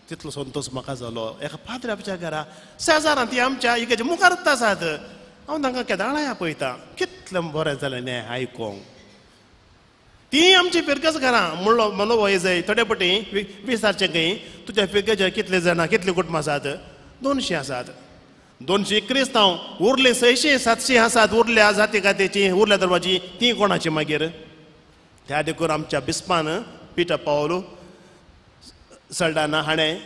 तितलो संतोश म्हाका जालो. एका पाद्र्याच्या घरा शेजारां ती आमच्या इगर्जे मुखारच आसात हांव तांकां केदाळाय आपयता कितलें बरें जालें न्ही आयकोंक. ती आमची फिरगज घरां म्हणलो म्हणलो वय जाय थोडे पटी विचारचें खंय तुज्या फिरगजार कितले जाणां कितलीं कुटुंबां आसात 200 आसात 200 क्रिस्तांव उरले 600 700 आसात उरल्या जाती कातीची उरल्या धर्माची ती कोणाची मागीर. त्या देखून आमच्या बिस्पान पिटर पावलो सल्डाना हाणें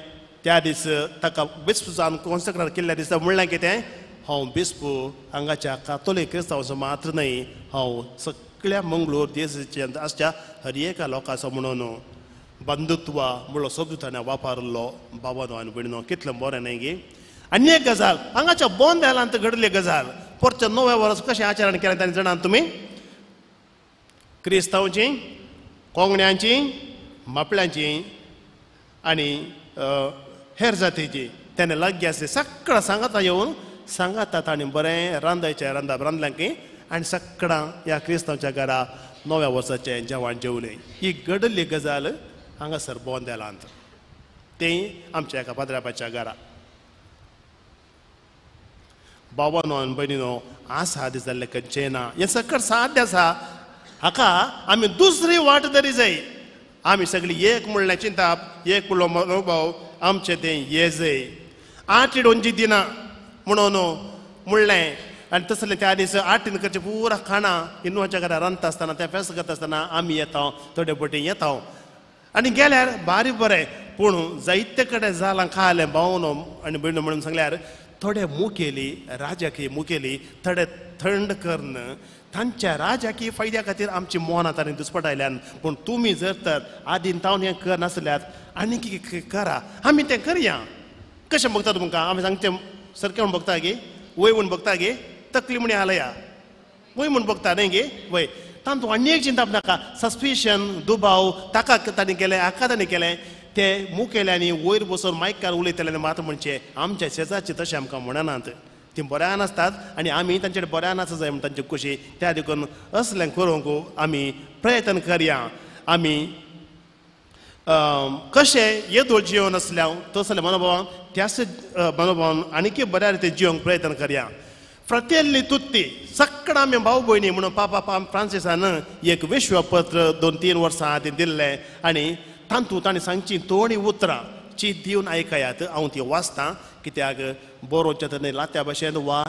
त्या दीस ताका बिस्प जावन कॉन्सेक्रार केल्ल्या दिसा म्हणलें कितें हांव बिस्प हांगाच्या कातोलीक क्रिस्तांवाचो मात्र न्हय हांव सगळ्या मंगळूर देशाच्या आसच्या हर एका लोकांचो म्हणून बंधुत्व म्हणलो शब्द ताणें वापरलो. बाबानो आनी भयणीनो कितलें बरें न्हय गी. आनी एक गजाल हांगाच्या बोंदेलांत घडली गजाल परच्या नव्या वर्स कशें आचरण केलें ताणें जाणात तुमी क्रिस्तांवची कोंगण्यांची मापल्यांची आनी हेर जातीची तेणें लागीं आसली सगळां सांगाता येवन सांगाता ताणें बरें रांदायचें रांदाप रांदलें की आनी सगळां ह्या क्रिस्तांवच्या घरा नव्या वर्साचें जेवण जेवलें. ही घडली गजाल हांगासर बोंदेलांत तें आमच्या एका पाद्र्यापाच्या घरा. बाबानो आनी भयणीनो आसा जाल्लें खंयचें ना हें सकट साध्य आसा हाका आमी दुसरी वाट तरी जाय. आमी सगळीं एक म्हणलें चिंताप एक म्हणलो मनोभाव आमचें तें ये जाय आठ डोंची दिना म्हणून म्हणलें आनी तसलें त्या दीस आठीन करचें पुरा खाणां इनवाच्या घरा रांदता आसतना तें फेस्त करता आसतना आमी येता थोडे पटी येता आनी गेल्यार बारी बरें. पूण जायते कडेन जालां खालें भावनो आनी भयणो म्हणून सांगल्यार थोडे मुखेली राजाकी मुखेली थोडे थंड करून तांच्या राजाकी फायद्या खातीर आमची मनां तांणी दुस्पटायल्यान. पूण तुमी जर तर आदीन तावन हें करनासल्यात आनी कितें करा आमी तें करया. कशें बगता तुमकां आमी सांगचें सारकें म्हूण बगता गे वय म्हूण बगता गे तकली म्हण हालया वय म्हूण बगता न्हय गे वय तांतूं आनी एक चिंताप नाका सस्पिशन दुबाव ताका तांणी केलें हाका तांणी केलें ते मुखेल्यांनी वयर बसून मायकार उलयतले मात म्हणचे आमच्या शेजारचे तशें आमकां म्हणनात ती बऱ्यान आसतात आनी आमी तांचे बऱ्यान आसा जाय म्हण तांची खुशी. त्या देखून असलें करूंक आमी प्रयत्न करया. आमी कशें येदोळ जिवन आसल्या तसलें मनोभावान त्याच मनोभावान आनीक बऱ्या रितीन जिवंक प्रयत्न करया. फ्रातेल्ली तुत्ती सगळ्या आमी भाव भयणी म्हणून पापा फ्रांसिसान एक विश्वपत्र 2-3 वर्सां आदीं दिल्लें आनी तांतूं ताणें सांगची थोडीं उतरां ची दिवन आयकयात. हांव ती वाचतां कित्याक बरोवचें तर न्हय लात्या भाशेन वा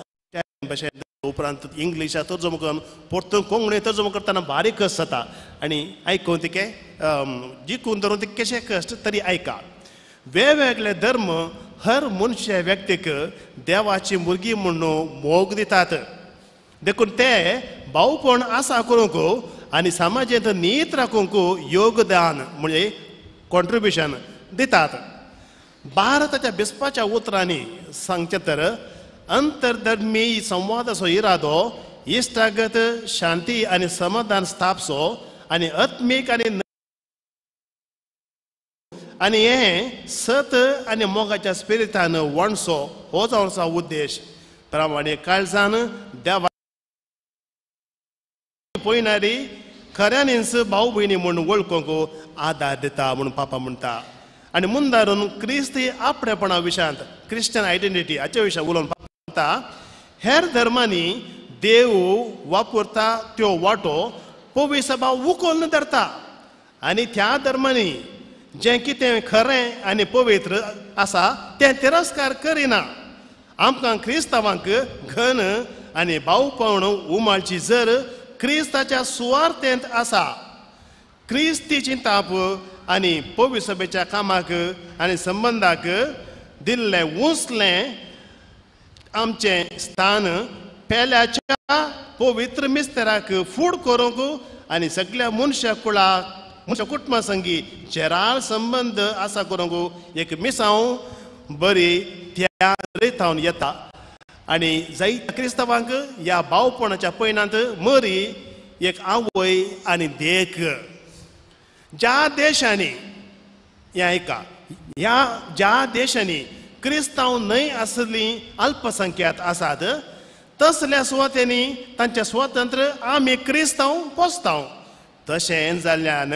भाशेन उपरांत इंग्लिशा तर्जमो करून परतून कोंकणी तर्जमो करतना बारीक कश्ट जाता आनी आयकून तिके जिखून धरून तिके कशें कश्ट तरी आयका. वेगवेगळे धर्म हर मनशा व्यक्तीक देवाची भुरगीं म्हणून मोग दितात देखून ते भावपण आसा करूंक आनी समाजांत नीत राखूंक योगदान म्हणजे कॉन्ट्रिब्युशन दितात. भारताच्या बिस्पाच्या उतरांनी सांगचें तर अंतरधर्मी संवादाचो इरादो इश्टागत शांती आनी समाधान स्थापचो आनी आत्मीक आनी आनी हें सत आनी मोगाच्या स्पिरितान वणसो हो जावन आसा उद्देश. प्रमाणे काळजान देवा पळयणारी खऱ्यांनीच भाव भयणी म्हूण वळखूंक आदार दिता म्हूण पापा म्हणटा. आनी मुंदारून क्रिस्ती आपणेपणा विशयांत क्रिश्चन आयडेंटिटी हाच्या विशयान उलोवन पावता. हेर धर्मांनी देव वापरता त्यो वाटो पवी सभा उखोवन धरता आनी त्या धर्मांनी जें कितें खरें आनी पवित्र आसा तें तिरस्कार करिना. आमकां क्रिस्तांवांक घन आनी भावपण उमाळची जर क्रिस्ताच्या सुवार्थेंत आसा. क्रिस्ती चिंताप आनी पवी सभेच्या कामाक आनी संबंदाक दिल्लें उंचलें आमचें स्थान पेल्याच्या पवित्र मिस्तेराक फूड करूंक आनी सगळ्या मनशा कुळाक मनशा कुटुंबा संगी जेराल संबंद आसा करूंक एक मिसांव बरी त्या रेतावन येता. आनी जायत्या क्रिस्तांवांक ह्या भावपणाच्या पयणांत मरी एक आवय आनी देख. ज्या देशांनी हें आयका ह्या ज्या देशांनी क्रिस्तांव न्हय आसली अल्पसंख्यात आसात तसल्या सुवातेंनी तांचें स्वतंत्र आमी क्रिस्तांव पोसतांव. तशें जाल्ल्यान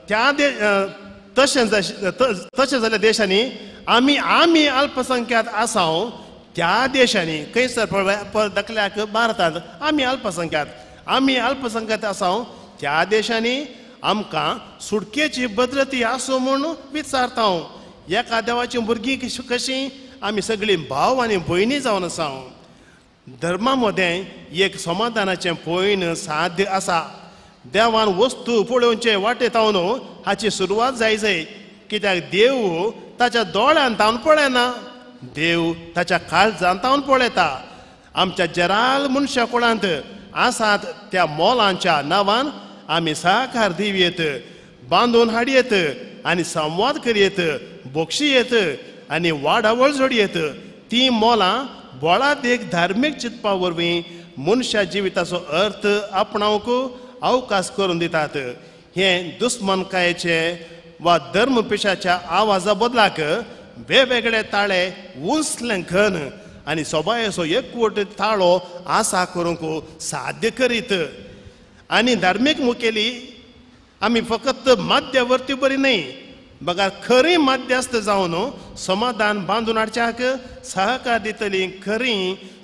त्या तशें तशें जाल्ल्या देशांनी आमी आमी अल्पसंख्यात आसाव त्या देशांनी खंयसर दाखल्याक भारतांत आमी अल्पसंख्यात आमी अल्पसंख्यात आसाव त्या देशांनी आमकां सुटकेची भद्रती आसूं म्हूण विचारता. एका देवाची भुरगीं कशीं आमी सगळीं भाव आनी भयणी जावन आसा. धर्मा मदें एक समाधानाचें पयण साध्य आसा. देवान वस्तू पळोवचे वाटेतावन हाची सुरवात जाय जाय कित्याक देव ताच्या दोळ्यान तावन पळयना, देव ताच्या काळजान तावन पळयता. आमच्या जराल मनशा कुळांत आसात त्या मोलांच्या नांवान आमी सहकार दिवयेत, बांदून हाडयेत आनी संवाद करयेत, बक्षयेत आनी वाडावळ जोडयेत. ती मोलां बोळादेक धार्मीक चिंतपा वरवीं मनशा जिविताचो अर्थ आपणावंक अवकाश करून दितात. हें दुस्मानकायेचे वा धर्म पेशाच्या आवाजा बदलाक वेगवेगळे ताळे उंचलें घन आनी सोबायेचो एकवट ताळो आसा करूंक साध्य करीत. आनी धार्मीक मुखेली आमी फकत मध्यवर्ती बरी न्हय बगर खरी मध्यस्थ जावन समाधान बांदून हाडच्याक सहकार दितली खरी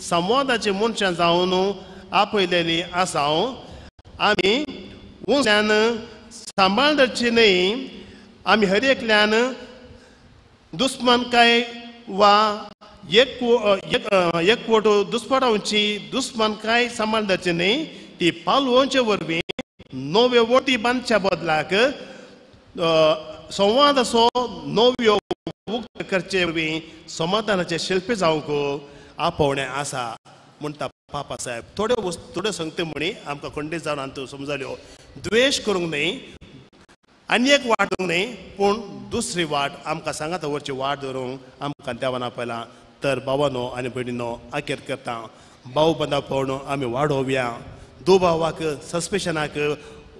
संवादाची मनशां जावन आपयलेली आसा. आमी उंचल्यान सांबाळ धरची न्हय. आमी हर एकल्यान दुस्मानकाय वा एकवट दुस्पटावची दुस्मानकाय सांबाळ धरची न्हय. ती पालोवचे वरवीं नव्यो वटी बांदच्या बदलाक संवादाचो नव्यो उक्त करचे वरवीं समाधानाचे शिल्पी जावंक आपोवणें आसा म्हणटा पापा साहेब. थोड्यो वस्तू थोड्यो संगती म्हणी आमकां खंडीत जावन आमकां समजल्यो. द्वेश करूंक न्हय आनी एक वाट धरूंक न्हय पूण दुसरी वाट आमकां सांगात वरची वाट धरूंक आमकां देवान आपयलां. तर भावानो आनी भयणीनो अखेर करता भाव बंदा पळोवन आमी वाडोवया. दुबावाक सस्पेशनाक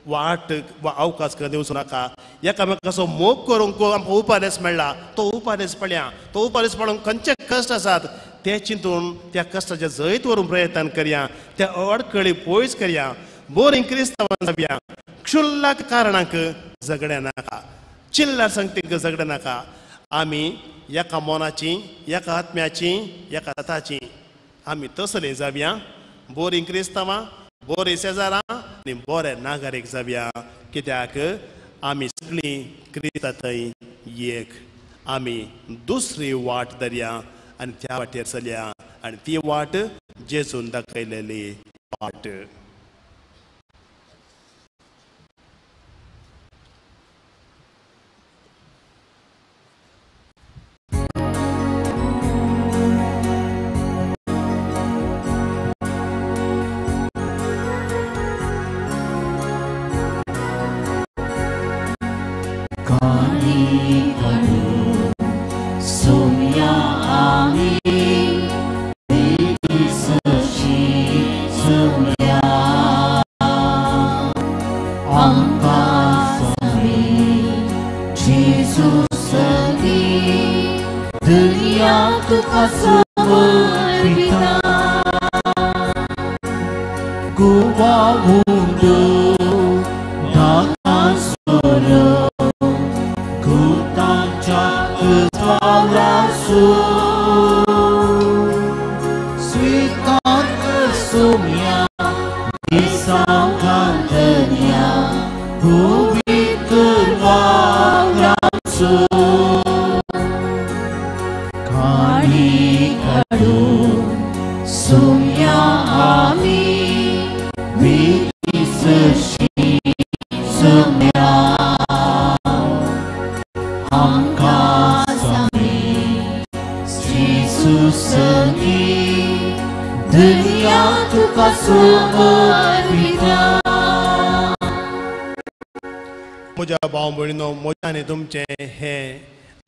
वाट वा अवकाश दिवचो नाका. एकामेकाचो मोग करूंक आमकां उपादेस मेळ्ळा तो उपादेस पळया. तो उपादेस पळोवंक खंयचे कश्ट आसात ते चिंतून त्या कश्टाचें जैत व्हरूंक प्रयत्न करया. त्या अडकळी पयस करया. बरीं क्रिस्तांवां जावया. क्षुल्लक कारणांक झगडें नाका, चिल्लर संगतीक झगडें नाका. आमी एका मनाची एका आत्म्याची एका ताची आमी तसलीं जावया. बरीं क्रिस्तांवां, बरीं शेजारां आनी बरे नागरीक जावया. कित्याक आमी सगळीं क्रिस्ता थंय एक. आमी दुसरी वाट धरया आनी त्या वाटेर चलया आनी ती वाट जेजून दाखयलेली वाट. Guwa undu dakan soro वावरासू स्वीकार कर सोम्या दिसांकांतन्या पवित्र वावरासू काणी काडून सोम्या आमी विसरशी सोम्या आमकां सांगी जेजू संगी दुनिया तुका समर्पिता. म्हज्या भाव भयणीनो, म्हजें आनी तुमचें हें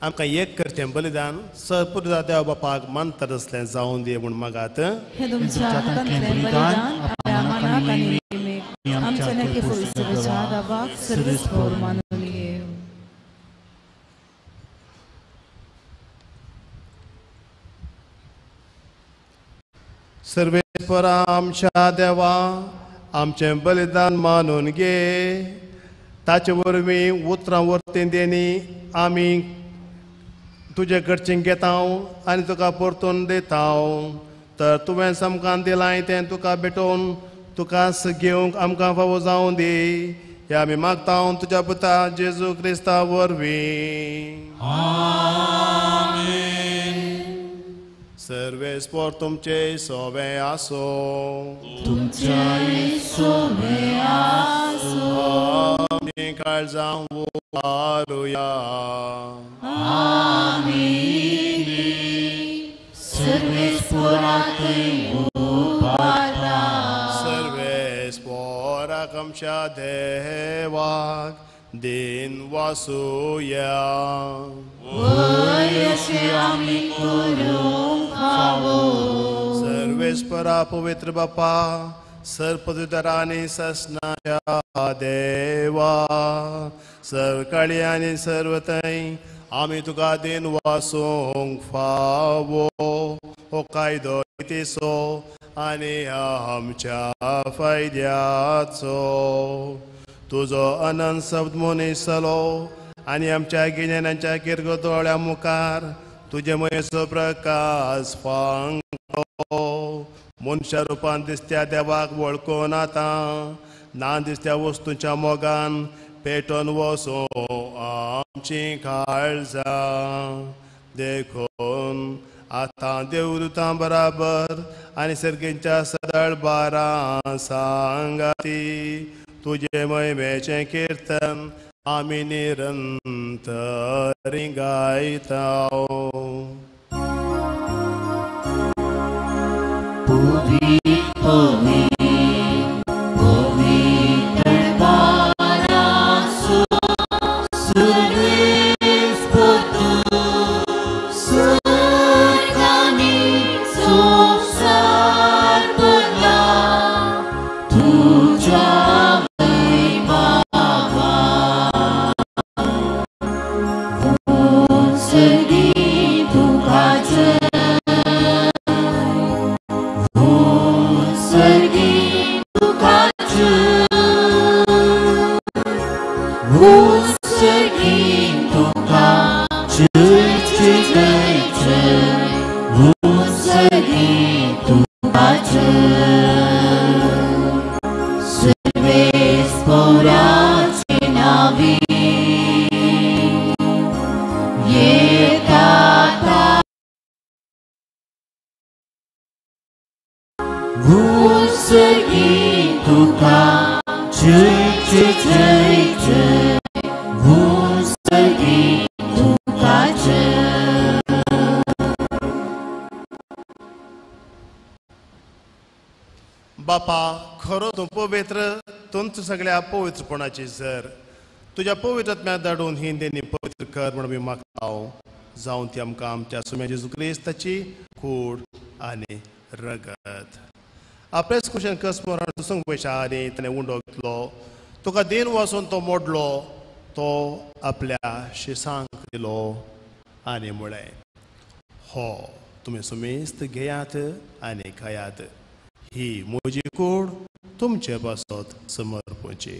आमकां एक करचें बलिदान सरपुरता देव बापाक मानता तसलें जावन दी म्हूण मागात. हें तुमच्या हातांतलें बलिदान आपल्या मनाक आनी नेमेक आमच्या नेकेफुलच्या दाबाक सर्वेस्पोर मानून घेव. सर्वेस्परा आमच्या देवा आमचें बलिदान मानून घे, ताचे वरवीं उतरां वरतीं देणी आमी तुजे कडचें घेता आनी तुका परतून दिता. तर तुवें सामकान दिलां तें तुका भेटोवन तुकाच घेवंक आमकां फावो जावं दी. हे आमी मागता तुज्या पुता जेजू क्रिस्ता वरवीं. सर्वेस्पोर तुमचे सोवे आसो. तुमच्याय सोवे आसो. आमी काळजां उबारुया. आमी सर्वेस्पोराकय उबारता. सर्वेस्पोराक आमच्या देवाक दिन वासुया. वय अशें आमी करूंक फावो. सर्वेस्परा पवित्र बापा सर्पदुतरा आनी ससनाच्या देवा सरकाळी आनी सर्वथंय आमी तुका दिन वासूंक फावो. हो कायदो नितीचो आनी आमच्या फायद्याचो. तुजो अनंत शब्द मनीस जालो आनी आमच्या गिन्यानाच्या किरकोदोळ्या मुखार तुजे मयेचो प्रकाश फांकलो. मनशा रुपान दिसत्या देवाक वळखून आतां ना दिसत्या वस्तूंच्या मोगान पेटोवन वचूं आमची काळजां. देखून आतां देवदूतां बराबर आनी सर्गींच्या सदळ बारां सांगाती तुजे महिमेचें किर्तन आमी निरंतर गायता. बापा खरो तूं पवित्र, तुमचं सगळ्या पवित्रपणाची सर तुज्या पवित्र आत्म्याक धाडून ही देणी पवित्र कर म्हूण आमी मागता. जावन ती आमकां आमच्या सुम्या जेजू क्रिस्ताची कूड आनी रगत आपलेच कुशेन कसमोरान दुसंग पयशा आनी ताणें उंडो घेतलो, तुका दिन वासून तो मोडलो, तो आपल्या शिसांक दिलो आनी म्हळें, हो तुमी सुमेस्त घेयात आनी खायात, ही म्हजी कूड तुमचे पासत समर्पची.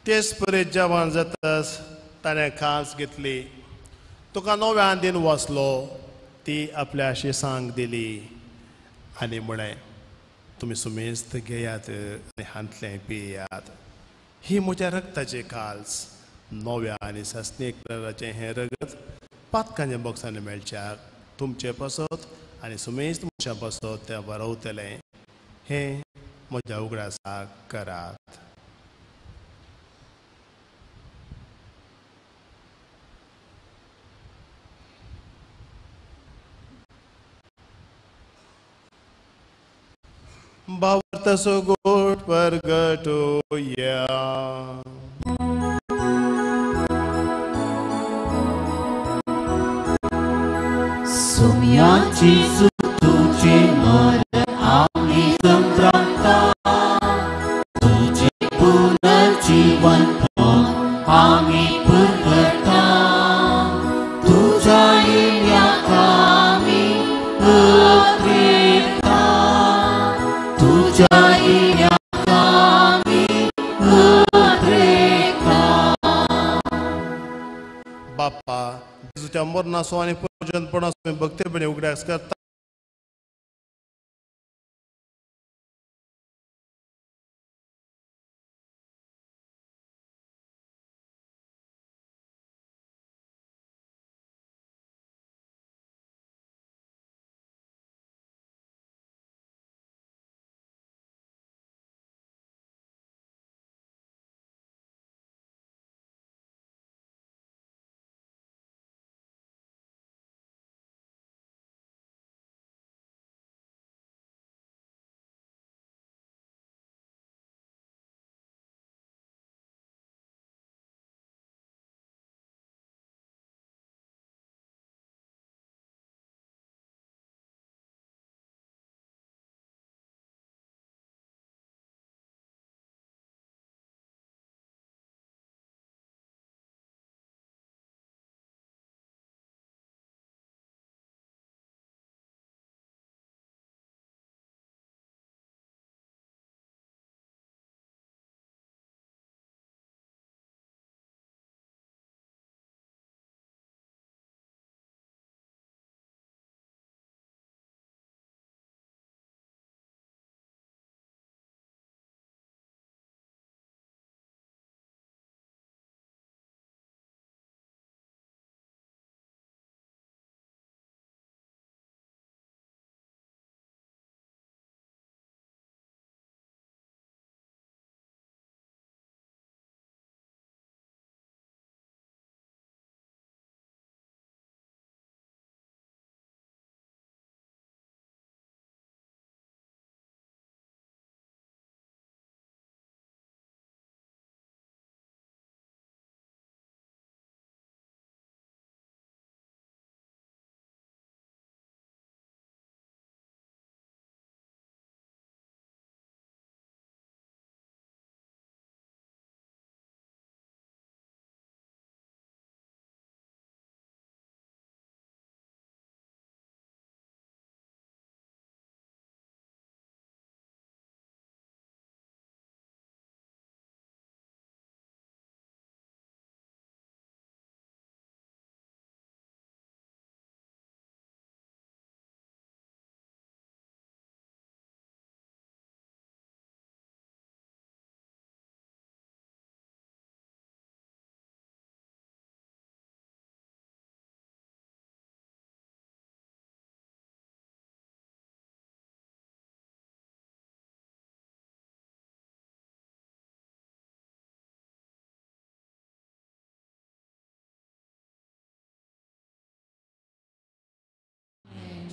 तेच परी जेवण जातच ताणें कांस घेतली, तुका नव्यान दिन वसलो, ती आपल्या शिसांक दिली आनी म्हळें, तुमी सुमेस्त घेयात आनी हांतलें पियात. ही म्हज्या रक्ताची काल्स, नव्या आनी सासणी कराराचें हें रगत पातकांच्या बॉक्सांनी मेळच्याक तुमचे पासत आनी सुमेस्त मनशां पासत तें बरोवतलें. हें म्हज्या उगडासाक करात. भावार्थ सुगोट परगटोया. सुम्याची तुझे मरण आम्ही संभ्रमता, तुझे पुनर्जीवन आम्ही पुरवता, तुझ्या येण्याक आम्ही उद्रेकता, तुझ्या येण्याक आम्ही उद्रेकता. बाप्पा जेजूच्या मरणाचो आनी पुनर्जनपणाचो भक्तीपणे उगडास करता.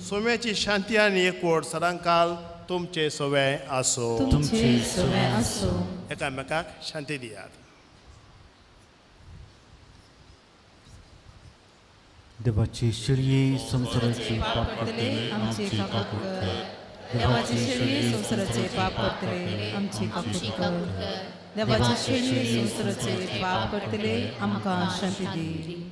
सोम्याची शांती आनी एकवट सदांकाल तुमचे सवे आसो. तुमचे सवे आसो. एकामेकाक शांती दियात. देवाची शिळये संवसाराचे पाप करतले आमचे काकूट कर. देवाची शिळये संवसाराचे पाप करतले आमचे काकूट कर. देवाची शिळये संवसाराचे पाप करतले आमकां शांती दी.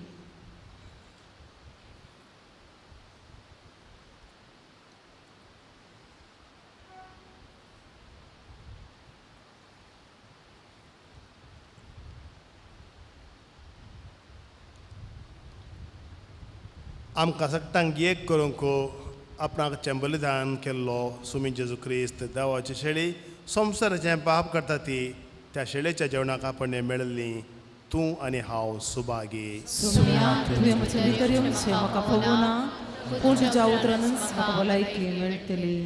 आमकां सगळ्यांक एक करूंक आपणाचें बलिदान केल्लो सुमी जेजू क्रिस्त देवाची शेळी संवसाराचें पाप करता ती त्या शेळेच्या जेवणाक आपण मेळिल्ली तूं आनी हांव सुभागी. सुम्या तुवें म्हजे भितर येवचें म्हाका पळोवना, पूण तुज्या उतरानच म्हाका भलायकी मेळटली.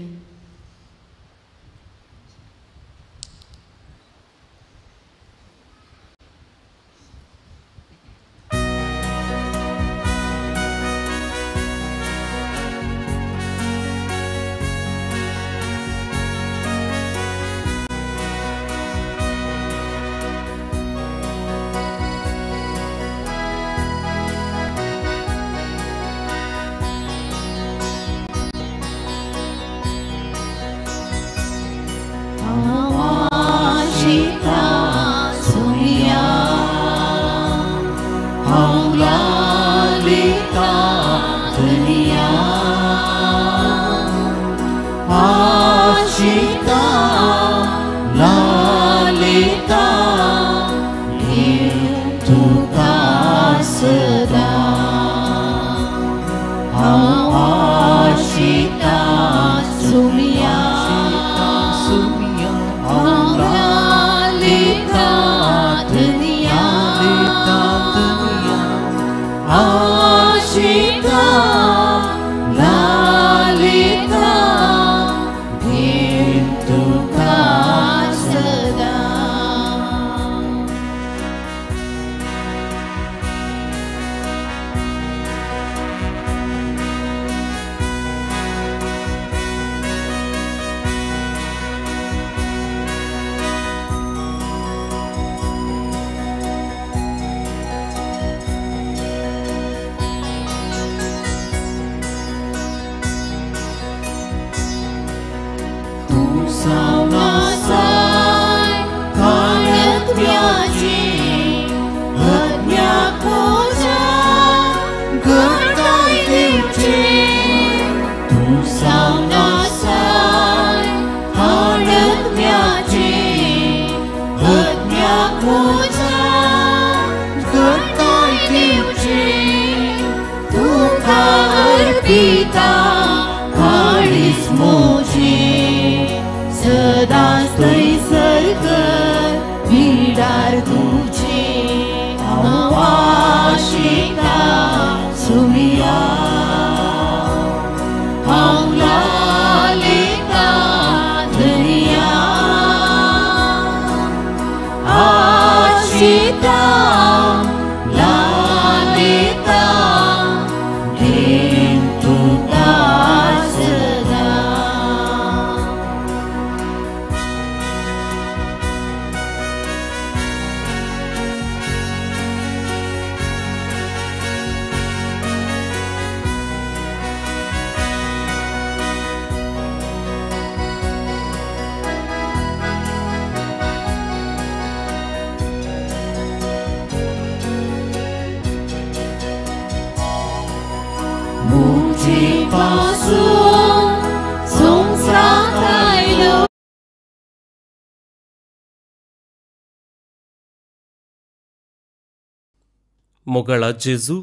मोगाळा जेजू,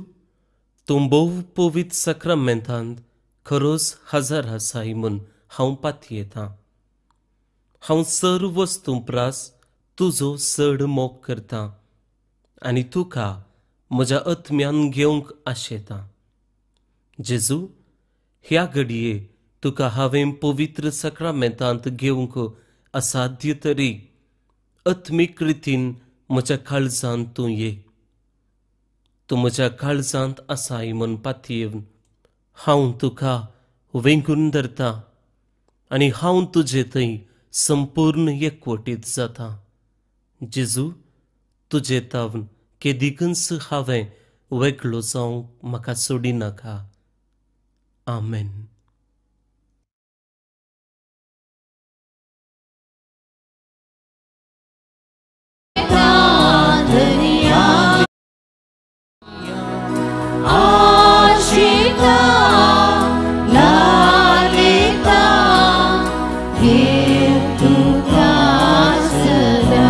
तूं भोव पवित्र साक्रामेंतांत खरोच हजर आसाय म्हूण हांव पातयेतां. हांव सर्व वस्तूं प्रास तुजो चड मोग करतां आनी तुका म्हज्या आत्म्यान घेवंक आशेतां. जेजू, ह्या घडये तुका हांवें पवित्र साक्रामेंतांत घेवंक असाध्य तरी आत्मीक रितीन म्हज्या काळजांत तूं ये. तूं म्हज्या काळजांत आसाय म्हूण पातयेवन हांव तुका वेंगून धरतां आनी हांव तुजे थंय संपूर्ण एकवटीत जाता. जेजू, तुजे तावन केदिकूच हांवें वेगळो जावंक म्हाका सोडिनाका. आमेन. सदा.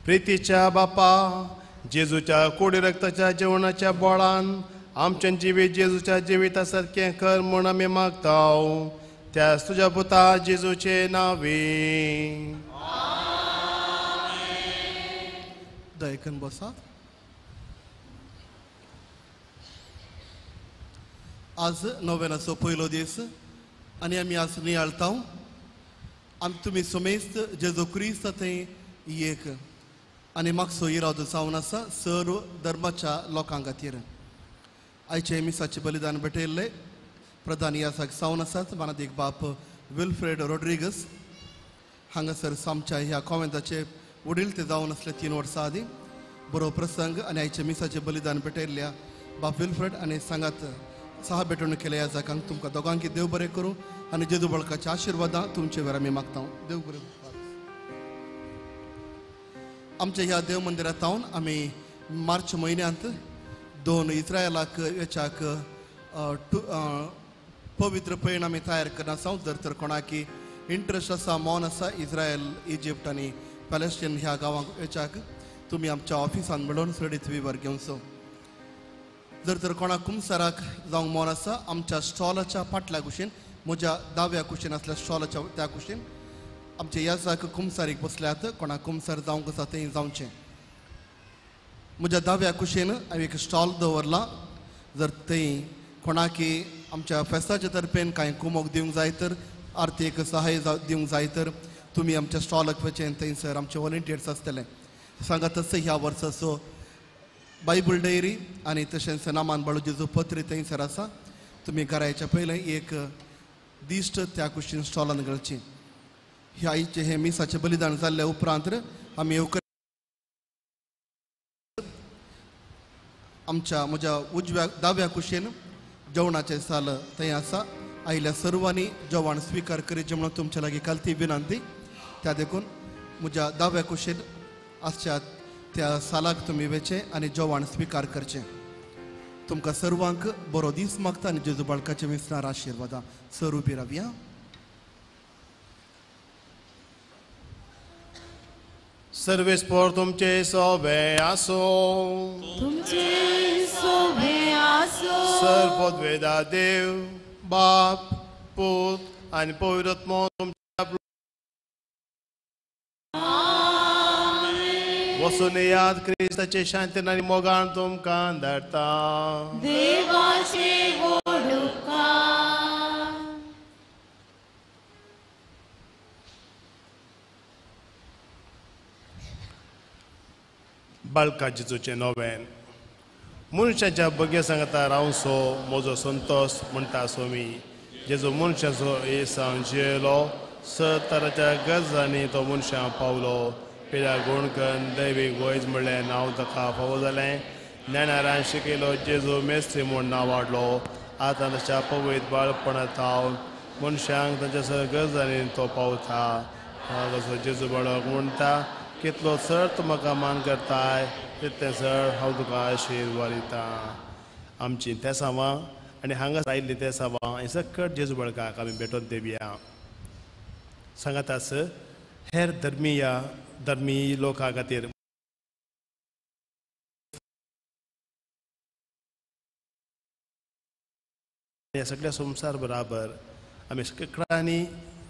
प्रितीच्या बापा, जेजूच्या कोडी रक्ताच्या जेवणाच्या बोळान आमचें जिवीत जेजूच्या जिविता सारकें कर म्हूण आमी मागता त्याच तुज्या पुता जेजूचे नांवे. दयकन बसा. आज नोवेनाचो पयलो दीस आनी आमी आज नियाळता आमी तुमी समेस्त जेजू क्रिस्त थंय एक आनी मागसो इरादो जावन आसा सर्व धर्माच्या लोकां खातीर. आयचे मिसाचें बलिदान भेटयल्ले प्रधान यासाक जावन आसात मानादीक बाप विल्फ्रेड रोड्रिगस. हांगासर आमच्या ह्या कॉवेंताचे वडील ते जावन आसले 3 वर्सां आदीं. बरो प्रसंग आनी आयचे मिसाचें बलिदान भेटयल्ल्या बाप विल्फ्रेड आनी सांगात सहा भेटवण केल्या ह्या जागांक तुमकां दोगांकी देव बरें करूं आनी जेजू बळकाच्या आशिर्वादां तुमचे वेर आमी मागता. देव बरें. आमच्या ह्या देव मंदिरांत हांव आमी मार्च म्हयन्यांत 2 इस्रायलाक वेच्याक पवित्र पयण आमी तयार करना आसा. जर तर कोणाकी इंट्रस्ट आसा, मन आसा इस्रायल, इजिप्ट आनी पॅलेस्टीन ह्या गांवांक वेच्याक तुमी आमच्या ऑफिसान मेळून चडीत विवर घेवचो. जर तर कोणाक कुमसाराक जावंक मन आसा आमच्या स्टॉलाच्या फाटल्या कुशीन, म्हज्या दाव्या कुशीन आसल्या स्टॉलाच्या त्या कुशीन आमचे याजाक कुमसारीक बसल्यात. कोणाक कुमसार जावंक आसा थंय जावचें. म्हज्या दाव्या कुशीन हांवें एक स्टॉल दवरला. जर थंय कोणाकी आमच्या फेस्ताच्या तर्फेन कांय कुमोक दिवंक जाय तर, आर्थीक सहाय दिवंक जाय तर तुमी आमच्या स्टॉलाक वचें. थंयसर आमचे व्हॉलंटियर्स आसतले. सांगा तसो ह्या वर्साचो बायबल डायरी आनी तशेंच नामान बाळूजेचो पत्र थंयसर आसा. तुमी घरा पयलें एक दिश्ट त्या कुशीन स्टॉलान घालची. ह्या आयचें हें मिसाचें बलिदान जाल्ल्या उपरांत आमी येवकर आमच्या म्हज्या उजव्या दाव्या कुशीन जेवणाचें साल थंय आसा. आयिल्ल्या सर्वांनी जेवण स्विकार करीचें म्हणून तुमच्या लागीं कालती विनंती. त्या देखून म्हज्या दाव्या कुशीन आसच्या त्या सालाक तुमी वेचें आनी जेवण स्विकार करचें. तुमकां सर्वांक बरो दीस मागता आनी जेजू बाळकाचे विसणार आशिर्वादां. सर उबी रावया. सर्वेस पोर तुमचे सोबे आसो, तुमचे सोबे आसो. सर पदवेदा देव बाप पूत आनी पवित्र आत्मो तुमच्या वसून याद क्रिस्ताचे शांतीन आनी मोगान तुमकां धाडटा. देवाचे वडुकार. बाळका जेजूचें नोवेन. मनशाच्या भग्या सांगता रावसो म्हजो संतोस म्हणटा स्वामी. जेजू मनशाचो एसांव जियेलो, सतराच्या गरजांनी तो मनशां पावलो. पिळ्या गुणकन दैवीक वैज म्हणलें नांव ताका फावो जालें. ज्ञानारान शिकयलो जेजू मेस्त्री म्हूण नांव वाडलो. आतां तशा पवित्र बाळपणांत हांव मनशांक तांच्या सगळ्या गरजांनी तो पावता. तसो जेजू बाळक म्हणटा कितलो चड तूं म्हाका मान करताय तितलें चड हांव तुका आशिर्वाद दितां. आमचीं तेसांवां आनी हांगा आयिल्लीं तेसांवां हें सकट जेजू बाळकाक आमी भेटोवन दिवया. सांगाताच हेर धर्मीय लोकां खातीर ह्या सगळ्या संवसार बराबर आमी सगळ्यांनी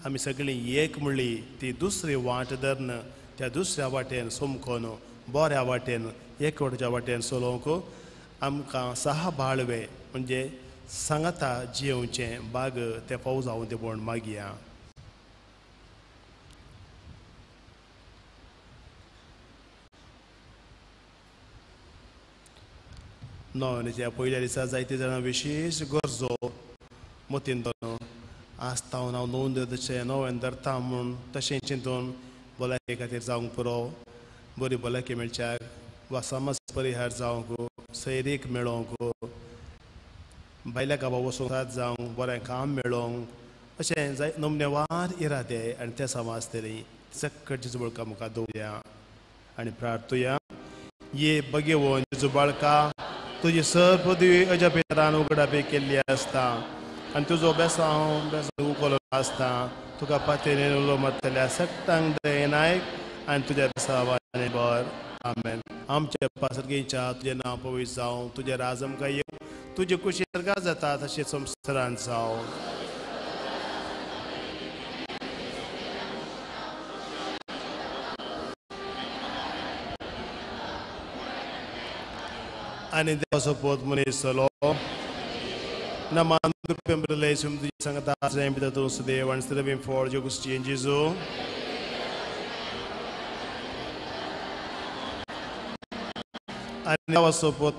आमी सगळीं एक म्हणली ती दुसरी वाट धरून त्या दुसऱ्या वाटेन सोमकोन बऱ्या वाटेन एकवटच्या वाटेन चलोवंक आमकां सहा बाळवे म्हणजे सांगाता जियेवचें बाग तें फाव जावन तें म्हूण मागया. नव्याच्या पयल्या दिसा जायते जाणां विशेश गरजो मतीन धरून आसता हांव नोंद तशें नव्यान धरता म्हूण तशें चिंतून भलायके खातीर जावंक पुरो, बरी भलायकी मेळच्याक वा समाज परिहार जावंक, सैरीक मेळोवंक, भायल्या गांवां वचूंक साथ जावंक, बरें काम मेळोवंक अशें जाय नमनेवार इरादे आनी ते समाज तरी सकट जेजू बाळका मुखार दवरुया आनी प्रार्थुया. ये बगेवन जेजू बाळका, तुजी सर पदवी अजापेरान उगडापी केल्ली आसता आनी तुजो बेसांव बेसांव उखलो आसता. तुका पातेन उलो मारतल्या सगटांक दयेन आयक आनी तुज्या बेसावाने बर. आमेन. आमच्या पासर्गेच्या तुजें नांव पवित्र जावं, तुजें राज आमकां येवं, तुजे कुशी सर्गात जाता तशें संवसारांत जावं. आनी देवाचो पोत मनीस जालो naman pembrelation di sangata sempre da tu Deus antes de bem for jogos de Jesus. Ani देवाचो पोत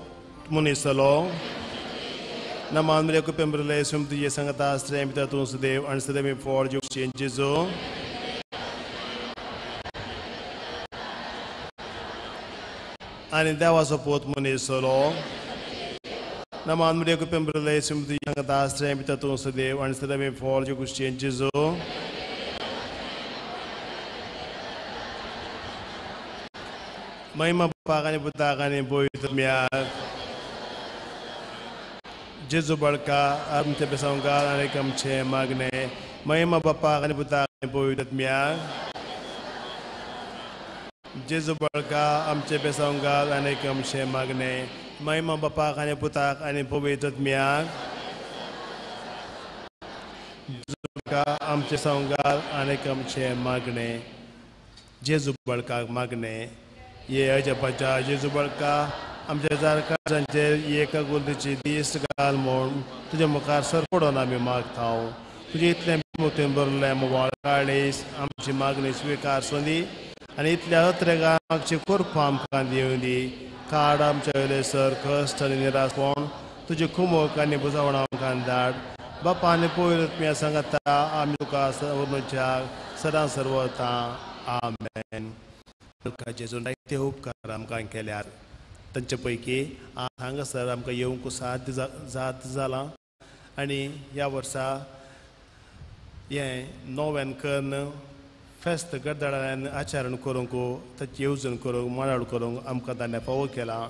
मनीस जालो naman pembrelation di sangata sempre da tu Deus antes de bem for jogos de Jesus. Ani देवाचो पोत मनीस जालो naman pembrelation di sangata sempre da tu Deus antes de bem for jogos de Jesus. May mapakan ibutakan ni boy tumiyak Jesu barka amte besanggal ani kamche magne may mapakan ibutakan ni boy tumiyak Jesu barka amche besanggal ani kamche magne may mapakan ibutak ani boy tumiyak Jesu barka amche besanggal ani kamche magne Jesu barka magne ये अजपाच्या जेजू बळका आमच्या जारकांचेर एका गोलदीची दीस घाल म्हूण तुज्या मुखार सर पडोन आमी मागता. तुजे इतलें मुतीन भरलें मोवाळ काळीस आमची मागणी स्विकार सोंदी आनी इतल्या अत्रेगां मागची कुरपा आमकां दिवं दी. काड आमच्या वयले सर कश्ट आनी निराशपण तुजी खुमोक आनी बुजावण आमकां धाड. बापा आनी पयर तुमी सांगता आमी तुका उरनुच्या सदां सर्वता. आमेन. जेजून जायते उपकार आमकां केल्यार तांचे पैकी हांगासर आमकां येवंक साध्य जात जालां आनी ह्या वर्सा हें नोवेन कन्न फेस्त गरदाळ्यान आचरण करूंक ताची येवजण करूंक मांडावळ करूंक आमकां ताणें फावो केलां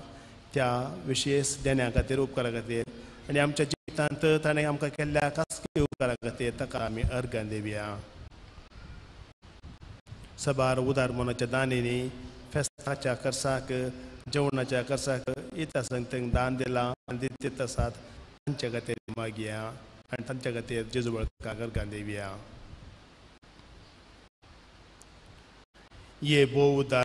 त्या विशेश देण्या खातीर उपकारा खातीर आनी आमच्या जिवितांत ताणें आमकां केल्ल्या खासगी उपकारा खातीर ताका आमी अर्गां दिवया. सबार उदार मनाच्या दानींनी फेस्ताच्या खर्चाक जेवणाच्या खर्चाक येता संग दान दिलां आनी दित आसात तांच्या खातीर मागया आनी तांच्या खातीर जेजू बळका अर्गां दिवया. ये भोव उदार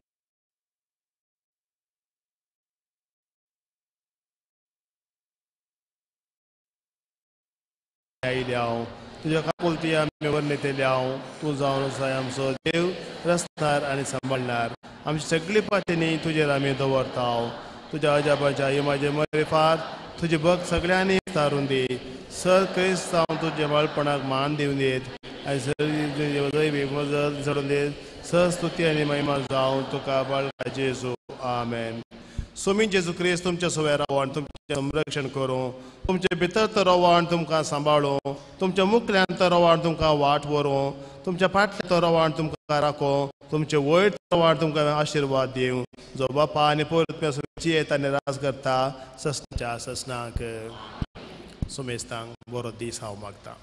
आयल्या हांव तुज्या काकुळटी आमी वर्णितले हांव तूं जावन आसा आमचो देव रसणार आनी सांबाळणार आमची सगळी पातींनी तुजेर आमी दवरता. तुज्या अजाबाच्या इमाजे मरेफार तुजी भक्त सगळ्यांनी तारून दी. सर क्रिस्त जावन तुज्या बाळपणाक मान दिवन दित आनी सगळी मजत झडून दित. सर स्तुती आनी महिमा जावन तुका बाळका जेजू. आमेन. सोमी जेजू क्रिस्त तुमच्या सवय रावो आनी तुमचें संरक्षण करूं, तुमचे भितर तो रावो आनी तुमकां सांबाळूं, तुमच्या मुखल्यान तो रावो आनी तुमकां वाट व्हरूं, तुमच्या फाटल्यान तो रावो आनी तुमकां राखूं, तुमचे वयर तो रावो आनी तुमकां आशिर्वाद दिवं. जो बापा आनी पवित्र जियेता आनी राज करता ससनाच्या ससनाक. सुमेस्तांक बरो दीस हांव मागतां.